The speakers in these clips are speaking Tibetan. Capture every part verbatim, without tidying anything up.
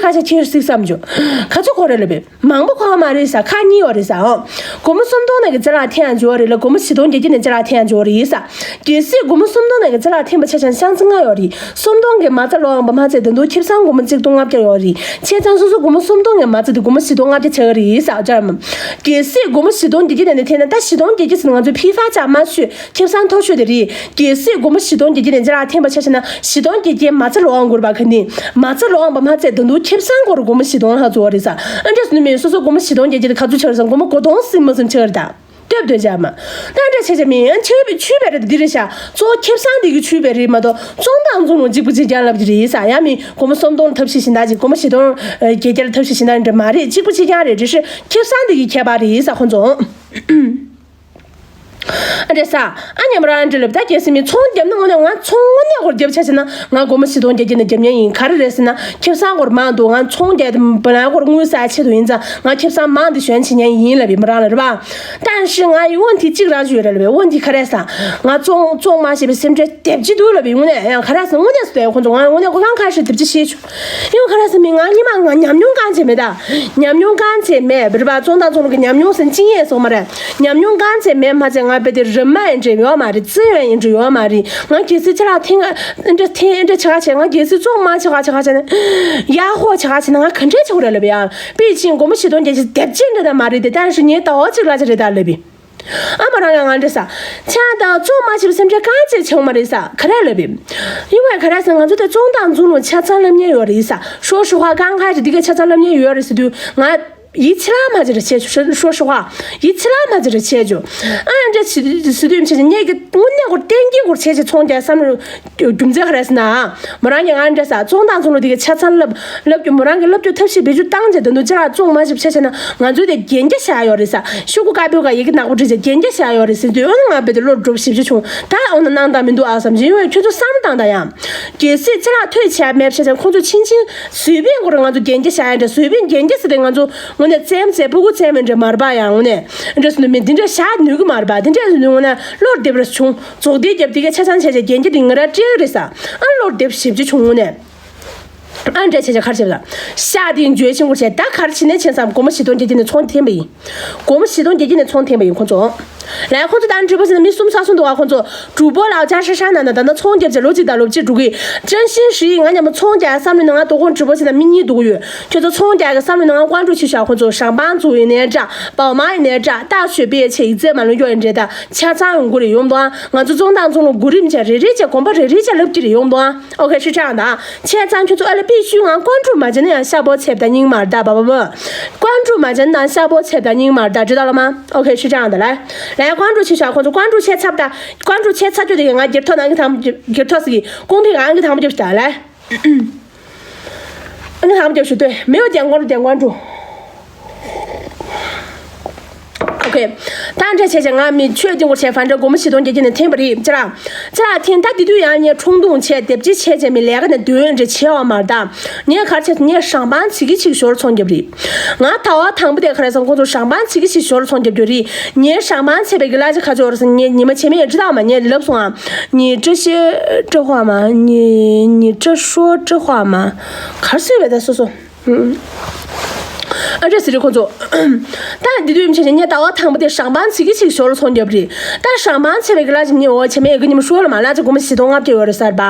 ཁ་ཤས་ཁྱེར་སྲིད་བསམ་བྱུང་། ག་ཚོད་གོ་རེད་ལབ་པས། མང་པོ་གོ་བ་མ་རེད་ས། ཁག་གཉིས་ཡོད་རེད་ས། ཨོ། སྒོར་མོ་སུམ་སྟོང་ནང་གི་ཅ་ལག་འཐེན་ཡང་འབྱོར་བ་རེད་ལ། སྒོར་མོ་བཞི་སྟོང་བརྒྱད་བརྒྱ་ནས་ཅ་ལག་འཐེན་ཡང་འབྱོར་བ་རེད་ས། གལ་སྲིད་སྒོར་མོ་སུམ་སྟོང་ནང་གི་ཅ་ལག་འཐེན་པ་ཆ་བཞག་ན་ཤང་ཚི་ལྔ་ཡོད་རེད། སུམ་སྟོང་གི་མ་རྩ་ལོག་ཡོང་པ་མ་ཚད་ད་དུང་ཁེ་བཟང་སྒོར་མོ་གཅིག་སྟོང་ལྔ་བརྒྱ་ཡོད་རེད། བྱས་ཙང་སོ་སོ་སྒོར་མོ་སུམ་སྟོང་གི་མ་རྩ་དེ་སྒོར་མོ་བཞི་སྟོང་ལྔ་བརྒྱ་ཆགས་ཀྱི་རེད་ས། ཨོ་ཅག་མ། གལ་སྲིད་སྒོར་མོ་བཞི་སྟོང་བརྒྱད་བརྒྱ་ནས་འཐེན་ན། ད་བཞི་སྟོང་བརྒྱད་བརྒྱ་ཟེར་ན་ང་ཚོའི་ཕི་ཧྥ་ཅག་མ་ཤོད། ཁེ་བཟང་མཐོ་ཤོས་དེ་རེད། གལ་སྲིད་སྒོར་མོ་བཞི་སྟོང་བརྒྱད་བརྒྱ་ནས་ཅ་ལག་འཐེན་པ་ཆ་བཞག་ན་བཞི་སྟོང་བརྒྱད་བརྒྱའི་མ་རྩ་ལོག་ཡོང་དགོས་རེད་པ། ག་ནི་མ་རྩ་ལོག་ཡོང་པ་མ་ཚད་ད་དུང་ཁེ་བཟང་སྒོར་སྒོར་མོ་བཞི་སྟོང་ལྷག་འཛུལ་བ་རེད་ས། ཨ་འདྲས་སུ་ནི་མི་སོ་སོ་སྒོར་མོ་བཞི་སྟོང་བརྒྱད་བརྒྱ་དེ་ག་ཚོད་ཆགས་རེད་ཟེར་ན་སྒོར་མོ་དགུ་སྟོང་སྲིད་མ་སོང་ཆགས་རེད་ད། སྟབས་བདེ་ཆགས་མ། ད་འདྲས་བྱས་བྱས་མི་ཡང་ཆེ་བའི་ཆུ་བེ་རེད་འདི་རེད་ཤག་གཙོ་བོ་ཁེ་བཟང་འདི་གི་ཆུ་བེ་རེད་མ་གཏོགས་ཙོང་ཏང་ཙུང་ལུང་གཅིག་པུ་གཅིག་རྐྱང་ལབ་ཀྱི་རེད་ས། ཡང་མི་སྒོར་མོ་སུམ་སྟོང་ལ་ཐབས་ཤེས་གཞན་དག་ཅིག་སྒོར་མོ་བཞི་སྟོང་བརྒྱད་བརྒྱ་ལ་ཐབས་ཤེས་གཞན་དག་འདྲ་མ་རེད། གཅིག་པུ་གཅིག་རྐྱང་རེད། རེད་ཤག་ཁེ་བཟང་འདི་གི་ཁྱད་པར་རེད་ས་ཁོང་ཚོ། ཨ་འདྲས་ས། ཨ་ཉམས་རང་འདྲི་ལབ་ད་གལ་སྲིད་མི་ཚོང་བརྒྱབ་ན་དངོས་གནས་ང་ཚོང་དངོས་གནས་སྒོར་བརྒྱབ་ཆ་བྱས་ན་ང་སྒོར་མོ་བཞི་སྟོང་བརྒྱད་བརྒྱ་ནས་བརྒྱབ་མཁན་ཡིན། ག་རེ་རེད་ཟེར་ན་ཁེ་བཟང་སྒོར་མང་འདུག་ང་ཚོང་བརྒྱབ་དེ་བ་ལང་སྒོར་དངུལ་ཟ་ཆེད་དུ་ཡིན་ཙང་ང་ཁེ་བཟང་མང་དེ་གཞོན་བྱེད་མཁན་ཡིན་ལབ་ཡིན་མོ་རང་ལ་རེད་པ། ད་ཤི་ང་ཡི་དབང་དེ་གཅིག་རང་ཞུ་ཡོད་རེད་ལབ་པས། དབང་དེ་ག་རེ་ས། ང་བཙོང་བཙོང་མ་ཤེས་པའི་སེམས་ཁྲལ་དེབ་ཅི་འདུག་ལབ་པས། དངོས་གནས་ཡང་ག་རེ་ས་དངོས་གནས་སུ་དེ་ཁོང་ཚོ་ང་དངོས་གནས་གོ་ཁང་ཁ་ཤས་དེབ་ཅི་ཤེས་ཆུ། ཡང་ག་རེ་ས་མི་ང་ཉི་མ་ང་ཉམས་མྱོང་གང་བྱས་མེད་ད། ཉམས་མྱོང་གང་བྱས་མེད་བེར་པ་བཙོང་སྟངས་བཙོང་ལུགས་ཀྱི་ཉམས་མྱོང་ཟེར་ཅི་ཡས་སོང་མ་རེད། ཉམས་མྱོང་གང་བྱས་མེད་མ་བྱས་ང་བེ་དེ་རིན་མ་ཡིན་འདྲ་ཡོད་མ་རེད། ཙི་ཡོན་ཡིན་འདྲ་ཡོད་མ་རེད། ང་གལ་སྲིད་ཅ་ལག་འཐེན་ཨ་འདྲ་འཐེན་ཨ་འདྲ་ཆ་ག་བྱས་ང་གལ་སྲིད་བཙོང་མ་ཆ་ག་ཆ་ག་བྱས་ན་ཡག་ཧོ་ཆ་ག་བྱས་ན་ང་ག་འདྲས་བྱེད་དགོས་རེད་ལབ་ཡ། པེ་ཅིང་སྒོར་མོ་བཞི་སྟོང་བརྒྱད་ཅིག་དེབ་ཅན་འདྲ་ད་མ་རེད་དེ་ད་ཧྲི་ཉེ་ད་འོ་ཅིག་ལ་ཆ་རེད་ད་ལབ་ཡི། ཨ་མ་རང་ཡང་ང་འདྲ་ས། ཆང་དང་བཙོང་མ་བྱེད་པའི་སེམས་ཁྲལ་གང་བྱེད་བྱེད་འོང་མ་རེད་ས་ག་རེ་ལབ་ཡིན། ཡིན་བས་ག་རེ་ཟེར་ང་ཚོ་དེ་བཙོང་སྟངས་བཙོང་ལུགས་ཆ་ཚང་ལབ་མཁན་ཡོད་རེད་ས། ཧྲོ་ཧྲི་ཧྭ་གང་ག་རེ་འདི་ག་ཆ་ཚང་ལབ་མཁན་ཡོད་རེད་ཟེར་དུས་ང་ཡིད་ཆེས་ལ་མ་བྱེད་རེད་བྱས་ཧྲོ་ཧྲི་ཧྭ་ཡིད་ཆེས་ལ་མ་བྱེད་རེད་བྱས་ཆོ། ཨ་འདྲ་ཟེར་དུས་ཟེར་དུས་ཆ་ཆ་ངས་ཀྱི་དངོས་གནས་སྐོར་གཏན་འཁེལ་སྐོར་བྱས་བྱས་ཚོང་རྒྱག་བསམ་བློ། རྒྱུ་མཚན་ག་རེ་ཟེར་ན། མོ་རང་གིས་ང་འདྲ་ས་བཙོང་སྟངས་བཙོང་ལུགས་དེ་གའི་ཆ་ཚང་ལབ་ལབ་རྒྱུ་མོ་རང་གིས་ལབ་རྒྱུ་ཐབས་ཤེས་བེད་སྤྱོད་བཏང་རྗེས་ད་དུང་ཅ་ལག་བཙོང་མ་ཞིབ་ཆ་བྱས་ན་ང་ཚོའི་དེ་རྒྱན་རྒྱ་བཞག་ཡོད་རེད་ས། ཤོག་གུ་དཀར་པོའི་སྒང་ཡི་གེ་ནག་པོ་བྲིས་བྱས་རྒྱན་རྒྱ་བཞག་ཡོད་རེད་ཟེར་དུས་ཨོ་ན་ང་རྦད་དེ་བློ་འགྲོ་ཞིབ་ཆ་བྱུང་། ད་ཨོ་ན་གནང་སྟངས་མི་འདུག་ཨ་བསམ་བྱས་ཡིན་ཡང་ཁྱོད་ཚོ་བསམ་བློ་བཏང་དང་ཡང་། གལ་སྲིད་ཅ་ལག་ཐོས་བྱས་མེད་བྱས་ཙང་ཁོང་ཚོ་ཆིན་ཆིན་བཟོས་པའི་སྐོར་ང་ཚོ་རྒྱན་རྒྱ་བཞག་ཡ་འདྲ་བཟོས་པའི་རྒྱན་རྒྱ་ཟེར་དེ་ང་ཚོ་དངོས་གནས་བཙེམ་བཙེམ་སྤུ་གུ་བཙེམ་མི་འདྲ་མར་པ་ཡང་དངོས་གནས་འདྲ་ཟེར་ནུས་མི་འདི་འདྲ་བཞག་ནུས་གི་མར་པ་འདི་འདྲ་ཟེར་ནུས་དངོས་གནས་བློ་བདེ་བར་བྱུང་། རྫོགས་ལྡན་རྒྱབ་དེ་གའི་ཆ་ཚང་བྱས་བྱས་རྒྱན་རྒྱ་དེ་ང་རང་སྤྲད་གི་རེད་ས། ཨ་བློ་བདེ་ཞིབ་ཅིག་བྱུང་ངུ་ནས། ཨ་འདྲ་བྱས་བྱས་གར་བྱེད་ལ། ཤ་དེ་འཇོལ་ཤིང་སྐོར་བྱས་ད་གར་བྱེད་ནས་བྱས་སམ་སྒོར་མོ་བཞི་སྟོང་བརྒྱད་བརྒྱ་ནས་ཚོང་འཐེན་པ་ཡིན། སྒོར་མོ་བཞི་སྟོང་བརྒྱད་བརྒྱ་ནས་ཚོང་འཐེན་པ་ཡིན་ཁོང་ཚོ། ལས་ཁོང་ཚོ་ད་འགྲུལ་པ་ཟེར་ན་མི་གསུམ་ས་སུ་འདུག་བ་ཁོང་ཚོ། གྲུ་པོ་ལགས་ཅ་ཧྲ་ཧྲ་ན་ན་ད་ན་ཚོང་རྒྱབ་བྱས་ལོ་གཅིག་དང་ལོ་གཅིག་འགྲོ་གི། ཅན་ཤིན་ཧྲི་ང་མཉམ་པོ་ཚོང་རྒྱག་བསམ་བློ་ནང་ང་དོ་དགོང་འགྲུལ་པ་ཟེར་ན་མི་གཉིས་འདུག་ཡོད། ཁྱོད་ཚོ་ཚོང་རྒྱག་གི་བསམ་བློ་ནང་ང་ཀོན་ཀྲུ་ཆི་ཤ་ཁོང་ཚོ་ཞང་པང་ཚུ་ཡིན་ནའི་འདྲ་པའོ་མ་ཡིན་ནའི་འདྲ་ཏ་ཞོད་པའི་ཆེ་ཡིག་ཚད་མ་ལོན་ཡོད་ཡིན་འདྲ་ད་ཆ་ཚང་ཡོང་གི་རེད་ཡོང་དང་ང་ཚོ་ཙོང་ཏང་ཙོང་ལོ་གུ་རིམ་ཆ་རེ་རེ་ཆ་གོམ་པ་རེ་རེ་ཆ་ལབ་ཀྱི་རེད་ཡོང་དང་། ཨོ་ཁེ་ཧྲི་ཀྲང་དང་། བྱས་ཙང་ཁྱོད་ཚོ་ཨ་ལེ་པི་ཤུའི་ངང་ཀོན་ཀྲུ་མ་བྱས་ན་ཡང་ཤ་པོ་ཚེབ་དང་སྙིང་མར་ད་བ་བ་བ། ཀོན་ཀྲུ་མ་བྱས་ན་ཤ་པོ་ཚེབ་དང་སྙིང་མར་ད་འདྲི་ད་ལ་མ། ཨོ་ཁེ་ཧྲི་ཀྲང་དང་ལ། ལ་ཀོན་ཀྲུ་ཆི་ཤ་ཁོ་ཚོ་ཀོན་ཀྲུ་ཆེ་ཚབ་ད། ཀོན་ཀྲུ་ཆེ་ཚབ་ཀྱོ་དེ་གི་ང་སྒེར་ཐོག་ནང་གི་དང་སྒེར་ཐོག་སི་གི་ཀོང་ཕི་ང་གི་དང་པོ་རྒྱབ་ཤི་ད་ལ། ཨ་ནི་ཧམ་རྒྱབ་ཞུ་ལྟོས་མེའོ་ལྡན་ཀོན་ཀྲུ་ལྡན་ཀོན་ཀྲུ། ཨོ་ཁེ། ད་འདྲ་བྱས་བྱས་ང་མི་ཆོས་སྟེང་སྐོར་བྱས་ཧྥན་ཀྲེན་སྒོར་མོ་བཞི་སྟོང་བརྒྱད་བརྒྱ་ནས་འཐེན་པ་རེད་ཅི་ར། ཅི་ར་འཐེན་ད་དེ་དུས་ཡང་ངས་ཁྲུང་ཐུང་བྱས་དེབ་ཅི་བྱས་བྱས་མི་ལས་ཀ་ནས་འདོན་འདྲ་བྱས་བ་མ་རེད་ད། ངས་གར་བྱས་ངས་ཧྲང་པང་ཚིག་གི་ཆིག་ཞོར་ཚོང་རྒྱབ་རེད། ང་ད་བ་དང་པོ་དེ་ག་རེ་སོང་ཁོང་ཚོ་ཧྲང་པང་ཚིག་གི་ཆིག་ཞོར་ཚོང་རྒྱབ་རྒྱུ་རེད། ངས་ཧྲང་པང་ཚད་པའི་གི་གླ་ཆ་ཁ་ཆོར་སོང་ངས་ཉི་མ་བྱས་མེད་འདྲི་དང་མ་ངས་ལབ་སོང་ཨ། ཉི་ཀྲི་ཤེ་ཀྲི་ཧོ་མ་ཉི་ཉི་ཀྲི་ཧྲོ་ཀྲི་ཧོ་མ། གར་སོང་བས་ད་སོ་སོ། ཨ་འདྲ་ཟེར་རེད་ཁོང་ཚོ། ད་འདི་དུས་ཡུམ་ཆེན་ངས་ཟླ་བ་དང་པོ་དེ་ཧྲང་པང་ཚིག་གི་ཆིག་ཞོར་ལ་ཚོང་རྒྱབ་རེད། ད་ཧྲང་པང་ཚད་པའི་གི་གླ་ཆ་ངས་འོ་བྱས་མེད་གི་ཉི་མ་ཧྲོ་ལ་མ་གླ་ཆ་སྒོར་མོ་བཞི་སྟོང་ལྔ་བརྒྱ་ཡོད་རེད་ཟེར་བ།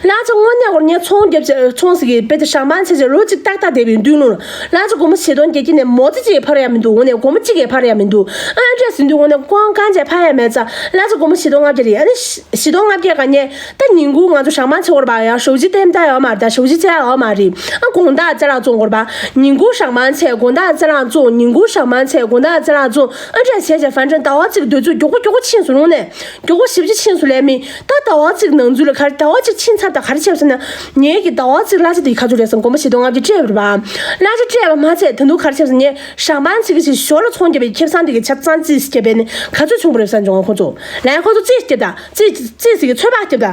གླ་ཆ་དངོས་གནས་སྐོར་ངས་ཚོང་རྒྱབ་ཚོང་ཟེར་གི་དཔེ་དེ་ཧྲང་པང་ཚད་ཆེ་ལོ་གཅིག་ཏག་ཏག་བསྡད་པའི་མདུན་ལོ། གླ་ཆ་སྒོར་མོ་བཞི་སྟོང་བརྒྱད་བརྒྱ་ནས་མོ་ཙི་གཅིག་ཕར་ཡ་མི་འདུག་འོ་ནས་སྒོར་མོ་གཅིག་གི་ཕར་ཡ་མི་འདུག་ཨ་འདྲ་ཟེར་དུས་འོ་ནས་ཀོང་གང་བྱས་ཕར་ཡ་མེད་ཙང་གླ་ཆ་སྒོར་མོ་བཞི་སྟོང་ལྔ་བརྒྱ་རེད། ཨ་ནི་བཞི་སྟོང་ལྔ་བརྒྱ་ག་ངས། ད་ཉིན་གུང་ང་ཚོ་ཧྲང་པང་ཚད་སྐོར་བ་ཡང་ཞོགས་ཇི་ལྟེམ་ད་ཡོད་མ་རེད། ད་ཞོགས་ཇི་ཚད་ཡོད་མ་རེད། ཨ་དགོང་དག་ཅ་ལག་བཙོང་སྐོར་བ། ཉིན་གུང་ཧྲང་པང་ཚད་དགོང་དག་ཅ་ལག་བཙོང་ཉིན་གུང་ཧྲང་པང་ཚད་དགོང་དག་ཅ་ལག་བཙོང་ཨ་འདྲ་བྱས་བྱས་ཧྥན་ཀྲེན་ཟླ་བ་གཅིག་དུས་ཚོད་མགྱོགས་པོ་མགྱོགས་པོ་ཕྱིན་སོང་ལུང་ནས་མགྱོགས་པོ་ཞིབ་ཅིག་ཕྱིན་སོང་ལས་མི་ད་ཟླ་བ་གཅིག་ནང་ཚུད་ལ་ག་རེ་ཟླ་བ་གཅིག་ཕྱིན་ཚར་ད་ག་རེ་བྱས་སོང་ན་ངེད་ཀྱི་ཟླ་བ་གཅིག་གླ་ཆ་དེ་ག་ཚོད་རེད་སོང་སྒོར་མོ་བཞི་སྟོང་ལྔ་བརྒྱ་སྤྲད་པ་རེད་པ། གླ་ཆ་སྤྲད་པ་མ་ཚད་ད་དུང་ག་རེ་བྱས་སོང་ངས་ཧྲང་པང་ཚིག་གི་ཞིག་ཞོར་ལ་ཚོང་རྒྱབ་པའི་ཁེ་བཟང་དེ་གི་ཆ་ཚང་རྩིས་རྒྱབ་པས་ནི་ག་ཚོད་བྱུང་བ་རེད་བསམ་བྱུང་ཁོང་ཚོ་ལན་ཁོང་ཚོ་རྩིས་རྒྱབ་ད། རྩིས་རྩིས་ཟེར་གི་ཚོད་དཔག་རྒྱབ་ད།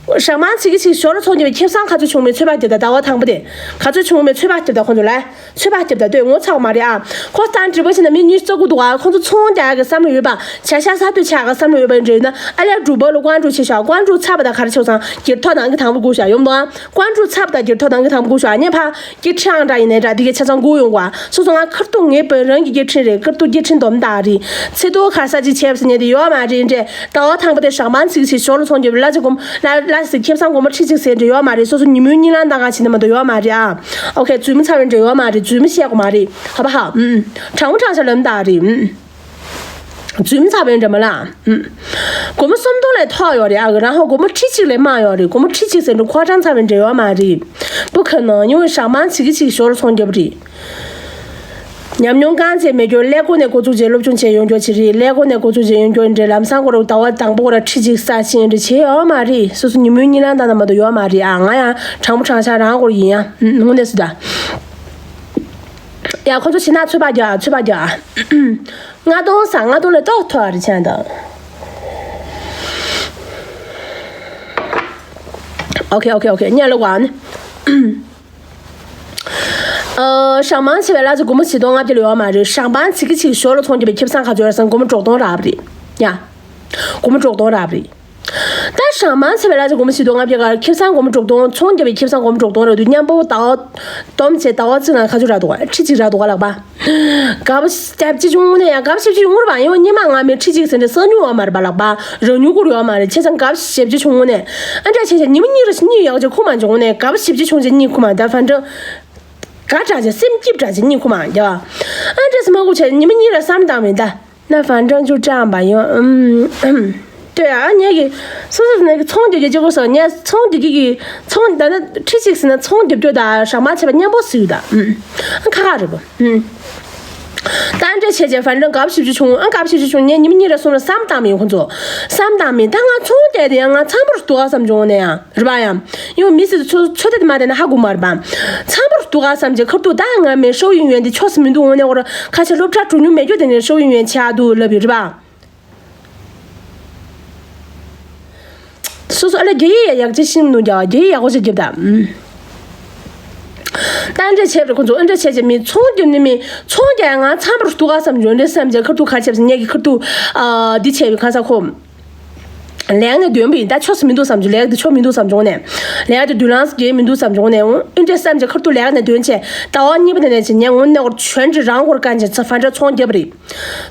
ཧྲང་པང་ཚིག་གི་ཆིག་ཞོར་ལ་ཚོང་རྒྱབ་པའི་ཁེ་བཟང་ག་ཚོད་བྱུང་མེད་ཚོད་དཔག་རྒྱབ་ད་ཟླ་བ་དང་པོ་དེ། ག་ཚོད་བྱུང་མེད་ཚོད་དཔག་རྒྱབ་ད་ཁོང་ཚོ་ལ། ཚོད་དཔག་རྒྱབ་ད་ལྟོས། ངོ་ཚ་བ་མ་རེད་ཨ། ཁོ་སང་དྲི་བ་བྱས་ན་མི་གཉིས་ཙོག་གུ་འདུག་ཨ། ཁོ་ཚོ་ཚོང་རྒྱག་གི་བསམ་བློ་ཡོད་པ། བྱ་ཤ་ས་དུས་ཆག་གི་བསམ་བློ་ཡོད་པ་འདྲ་ཡོད་ན་ཨ་ལས་སྒྲུབ་པ་ལ་ཀོང་ཀྲུའུ་ཆེ་ཤོག་ཀོང་ཀྲུའུ་ཚ་བ་དང་ག་རེ་ཆོག་སང་སྒེར་ཐོག་ནང་གི་དང་པོ་སྒུག་ཤོག་ཡོང་དང་། ཀོང་ཀྲུའུ་ཚ་བ་དང་སྒེར་ཐོག་ནང་གི་དང་པོ་སྒུག་ཤོག་ཨ་ནི་ཕ། སྐད་འཕྲིན་ཨང་འདྲ་ཡིན་ནའི་འདྲ་འདི་གའི་ཆ་ཚང་སྒུག་ཡོང་བ། སོ་སོ་ང་ཁར་ཐུག་ངའི་བོད་རང་གི་སྐད་འཕྲིན་རེད། ཁར་ཐུག་སྐད་འཕྲིན་སྡོམ་དག་རེད། ཚེ་ཏོ་ཁ་ས་ཅིག་བྱས་པ་ཟེར་ཉན་དེ་ཡོད་མ་རེད་འདྲ། ཟླ་བ་དང་པོ་དེ་ཞག་མང་ཚིག་ཞིག་ཞོར་ལ་ཚོང་རྒྱབ་ལ་ཅིག་གོམ་ལ་ལ་ཟེར་ཁེ་བཟང་སྒོར་མོ་ཁྲི་གཅིག་ཟེར་འདྲ་ཡོད་མ་རེད། སོ་སོ་ཉིན་མོའི་གཉིད་ལམ་འདང་ག་བྱེད་ནི་མ་གཏོགས་ཡོད་མ་རེད་ཨ། ཨོ་ཁེ་རྫུན་མ་ཚ་བའི་འདྲ་ཡོད་མ་རེད། རྫུན་མ་བཤད་དགོས་མ་རེད། ཧ་པ་ཧ། ཨུམ། དྲང་མོ་དྲང་བཞག་ལབ་དག་རེད། ཨུམ། རྫུན་མ་ཚ་བའི་འདྲ་མ་ལ། ཨུམ། སྒོར་མོ་སུམ་སྟོང་ལས་ཐོག་ཡོད་རེད་ཨ། རང་ཧོ་སྒོར་མོ་ཁྲི་གཅིག་ལས་མང་ཡོད་རེད། སྒོར་མོ་ཁྲི་གཅིག་ཟེར་འདྲ་ཁོ་གྲངས་ཚ་བའི་འདྲ་ཡོད་མ་རེད། པུ་ཁ་ནང་ཉུང་བའི་ཞག་མང་ཚིག་གི་ཚིག་ཞོར་ཚོང་རྒྱབ་རེད། ཉམས་མྱོང་རྐང་རྩེད་མེད་རྒྱུ་ཀླད་ཀོར་ནས་འགོ་བཙུགས་རྗེས་སློབ་སྦྱོང་བྱས་ཡོང་རྒྱུ་ཅིག་རེད། ཀླད་ཀོར་ནས་འགོ་བཙུགས་རྗེས་ཡོང་རྒྱུ་འདྲ་ལམ་སང་སྐོར་ཟླ་བ་དང་པོ་སྐོར་ཁྲི་གཅིག་ས་ཕྱིན་འདྲ་བྱས་ཡོད་མ་རེད། སོ་སོ་ཉིན་མོའི་གཉིད་ལམ་འདང་ན་མ་གཏོགས་ཡོད་མ་རེད་ཨ། ང་ཡང་དྲང་པོ་དྲང་བཞག་རང་སྐོར་ཡིན་ཡ། དངོས་གནས་སུ་ད། ཡ་ཁོ་ཚོ་ཕྱི་ནང་ཚོད་དཔག་རྒྱག་ཚོད་དཔག་རྒྱག་ལྔ་སྟོང་ས་ལྔ་སྟོང་ལས་ཏོག་ཐོག་རེ་ཆན་དང་། ཨོ་ཁེ་ཨོ་ཁེ་ཨོ་ཁེ་ཉན་ལ་གོ་ཨ་ནི། ཨ། ཞག་མང་ཆེ་བའི་གླ་ཆ་སྒོར་མོ་བཞི་སྟོང་ལྔ་བརྒྱ་ལས་ཡོད་མ་རེད། ཞག་མང་ཚིག་གི་ཚིག་ཞོར་ལ་ཚོང་རྒྱབ་པའི་ཁེ་བཟང་ག་ཚོད་ཡོད་སང་སྒོར་མོ་དྲུག་སྟོང་རག་པ་རེད་ཡ། སྒོར་མོ་དྲུག་སྟོང་རག་པ་རེད། ད་ཞག་མང་ཆེ་བའི་གླ་ཆ་སྒོར་མོ་བཞི་སྟོང་ལྔ་བརྒྱ་ག་ཁེ་བཟང་སྒོར་མོ་དྲུག་སྟོང་ཚོང་རྒྱབ་པའི་ཁེ་བཟང་སྒོར་མོ་དྲུག་སྟོང་རག་དུས་མཉམ་པོ་ཟླ་བ་བསྡོམས་བྱས་ཟླ་བ་གཅིག་ནང་ག་ཚོད་རག་འདུག་ག་ཁྲི་གཅིག་རག་འདུག་ག་ལགས་པ། ག་བ་ཞབས་ཕྱི་བྱུང་ནས་ཡང་ག་བ་ཞབས་ཕྱི་ཡོང་བར་བ་ཡང་སྙེ་མ་ང་མི་ཁྲི་གཅིག་ཟེར་ནས་ས་ཉུང་བ་མ་རེད་པ་ལགས་པ། རང་ཉུང་སྐོར་ཡོད་མ་རེད། བྱས་ཙང་ག་བ་ཞབས་ཕྱི་བྱུང་ནས་ཨ་འདྲ་བྱས་བྱས་ཉི་མ་གཉིས་ར་གཉིད་ཡག་ཅིག་ཁུག་མ་བྱུང་ནས་ག་བ་ཞབས་ཕྱི་བྱུང་བྱས་གཉིད་ཁུག་མ་ད་ཕན་ཀྲང་ག་དྲག་ཅིག་སེམས་སྐྱིད་དྲག་ཅིག་གཉིད་ཁུག་མ་རྒྱ་བ། ཨ་འདྲ་སེ་མ་ཁུག་བྱས་ཉི་མ་གཉིས་ར་བསམ་བཏང་མེད་ད། ན་ཕན་ཀྲང་ཅུ་ཀྲང་པ་ཡོང་ཨུམ་ཨུམ། ལྟོས་ཨ་ངེད་ཀྱི་སོ་སོ་ནས་ཀྱི་ཚོང་རྒྱག་རྒྱུ་ཅི་གོ་སོ་ངས་ཚོང་རྒྱག་རྒྱུ་གི་ཚོང་ད་ནི་ཁྲི་གཅིག་ཟིན་ན་ཚོང་རྒྱབ་རྒྱུ་ད་ཞག་མ་ཆད་པ་མཉམ་པོ་ཟིག་ད་ཨུམ། ཨ་ཁ་ཁ་རེད་པ་ཨུམ། ད་འདྲ་བྱས་རྗེས་ཕན་ཀྲང་གབ་ཞིབ་ཅིག་བྱུང་ཨ་གབ་ཞིབ་ཅིག་བྱུང་ངས་ཉི་མ་གཉིས་ར་གསུམ་ར་བསམ་བཏང་མི་ཡོང་ཁོང་ཚོ་བསམ་བཏང་མི་ད་ང་ཚོང་རྒྱག་དེ་ཡང་ང་ཚང་པོར་འདུག་ཨ་བསམ་བྱུང་ནས་ཡང་རེད་པ་ཡང་ཡང་མི་སི་ཚོ་ཚོ་དེ་མ་དེ་ན་ཧ་གོ་མ་རེད་པ་ཚང་པོར་འདུག་ཨ་བསམ་རྗེས་ཁ་ཐུག་ད་ང་མི་ཧྲོ་ཡིན་ཡོན་དེ་ཆོག་སི་མི་འདུག་འོ་ནས་འོ་ར་ཁ་ཆེ་སློབ་གྲྭ་གྲོན་ཉུང་མེད་རྒྱུ་དེ་ནས་ཧྲོ་ཡིན་ཡོན་ཆེ་ཨ་འདུག་ལབ་ཡོད་རེད་པ། སོ་སོ་ཨ་ལ་རྒྱ་ཡིག་ཡག་ཅིག་ཤེས་མི་འདུག་རྒྱ་རྒྱ་ཡིག་ཡག་པོ་ཞིག་རྒྱབ་དང་། ད་འདྲ་བྱས་པ་རེད་ཁོང་ཚོ་ཨ་འདྲ་བྱས་བྱས་མི་ཚོང་རྒྱབ་ནི་མི་ཚོང་རྒྱག་ཡ་ང་ཚང་པར་སྡུག་ག་བསམ་བྱུང་འདྲ་བསམ་བྱས་ཁ་ཐུག་ཁ་ཆེབ་སེ་ངས་ཀྱི་ཁ་ཐུག་ཨ་འདི་བྱས་པའི་གང་ཟག་ཁོ། ལས་ནས་འདོན་པ་ཡིན་ད་ཆོག་སུ་མི་འདུག་བསམ་བྱུང་ལས་འདི་ཆོག་མི་འདུག་བསམ་བྱུང་ནས་ལས་འདི་མདུན་ལམ་སྒེར་མི་འདུག་བསམ་བྱུང་ནས་འོང་ཨ་འདྲ་བསམ་བྱས་ཁ་ཐུག་ལས་ནས་འདོན་བྱས་ཟླ་བ་གཉིས་པ་དེ་ནས་བྱས་ངས་འོང་ནས་འོར་བྱོན་འདྲི་རང་འོར་བཀའ་འཇལ་ཚ་ཧྥན་ཁྲ་ཚོང་རྒྱབ་རེད།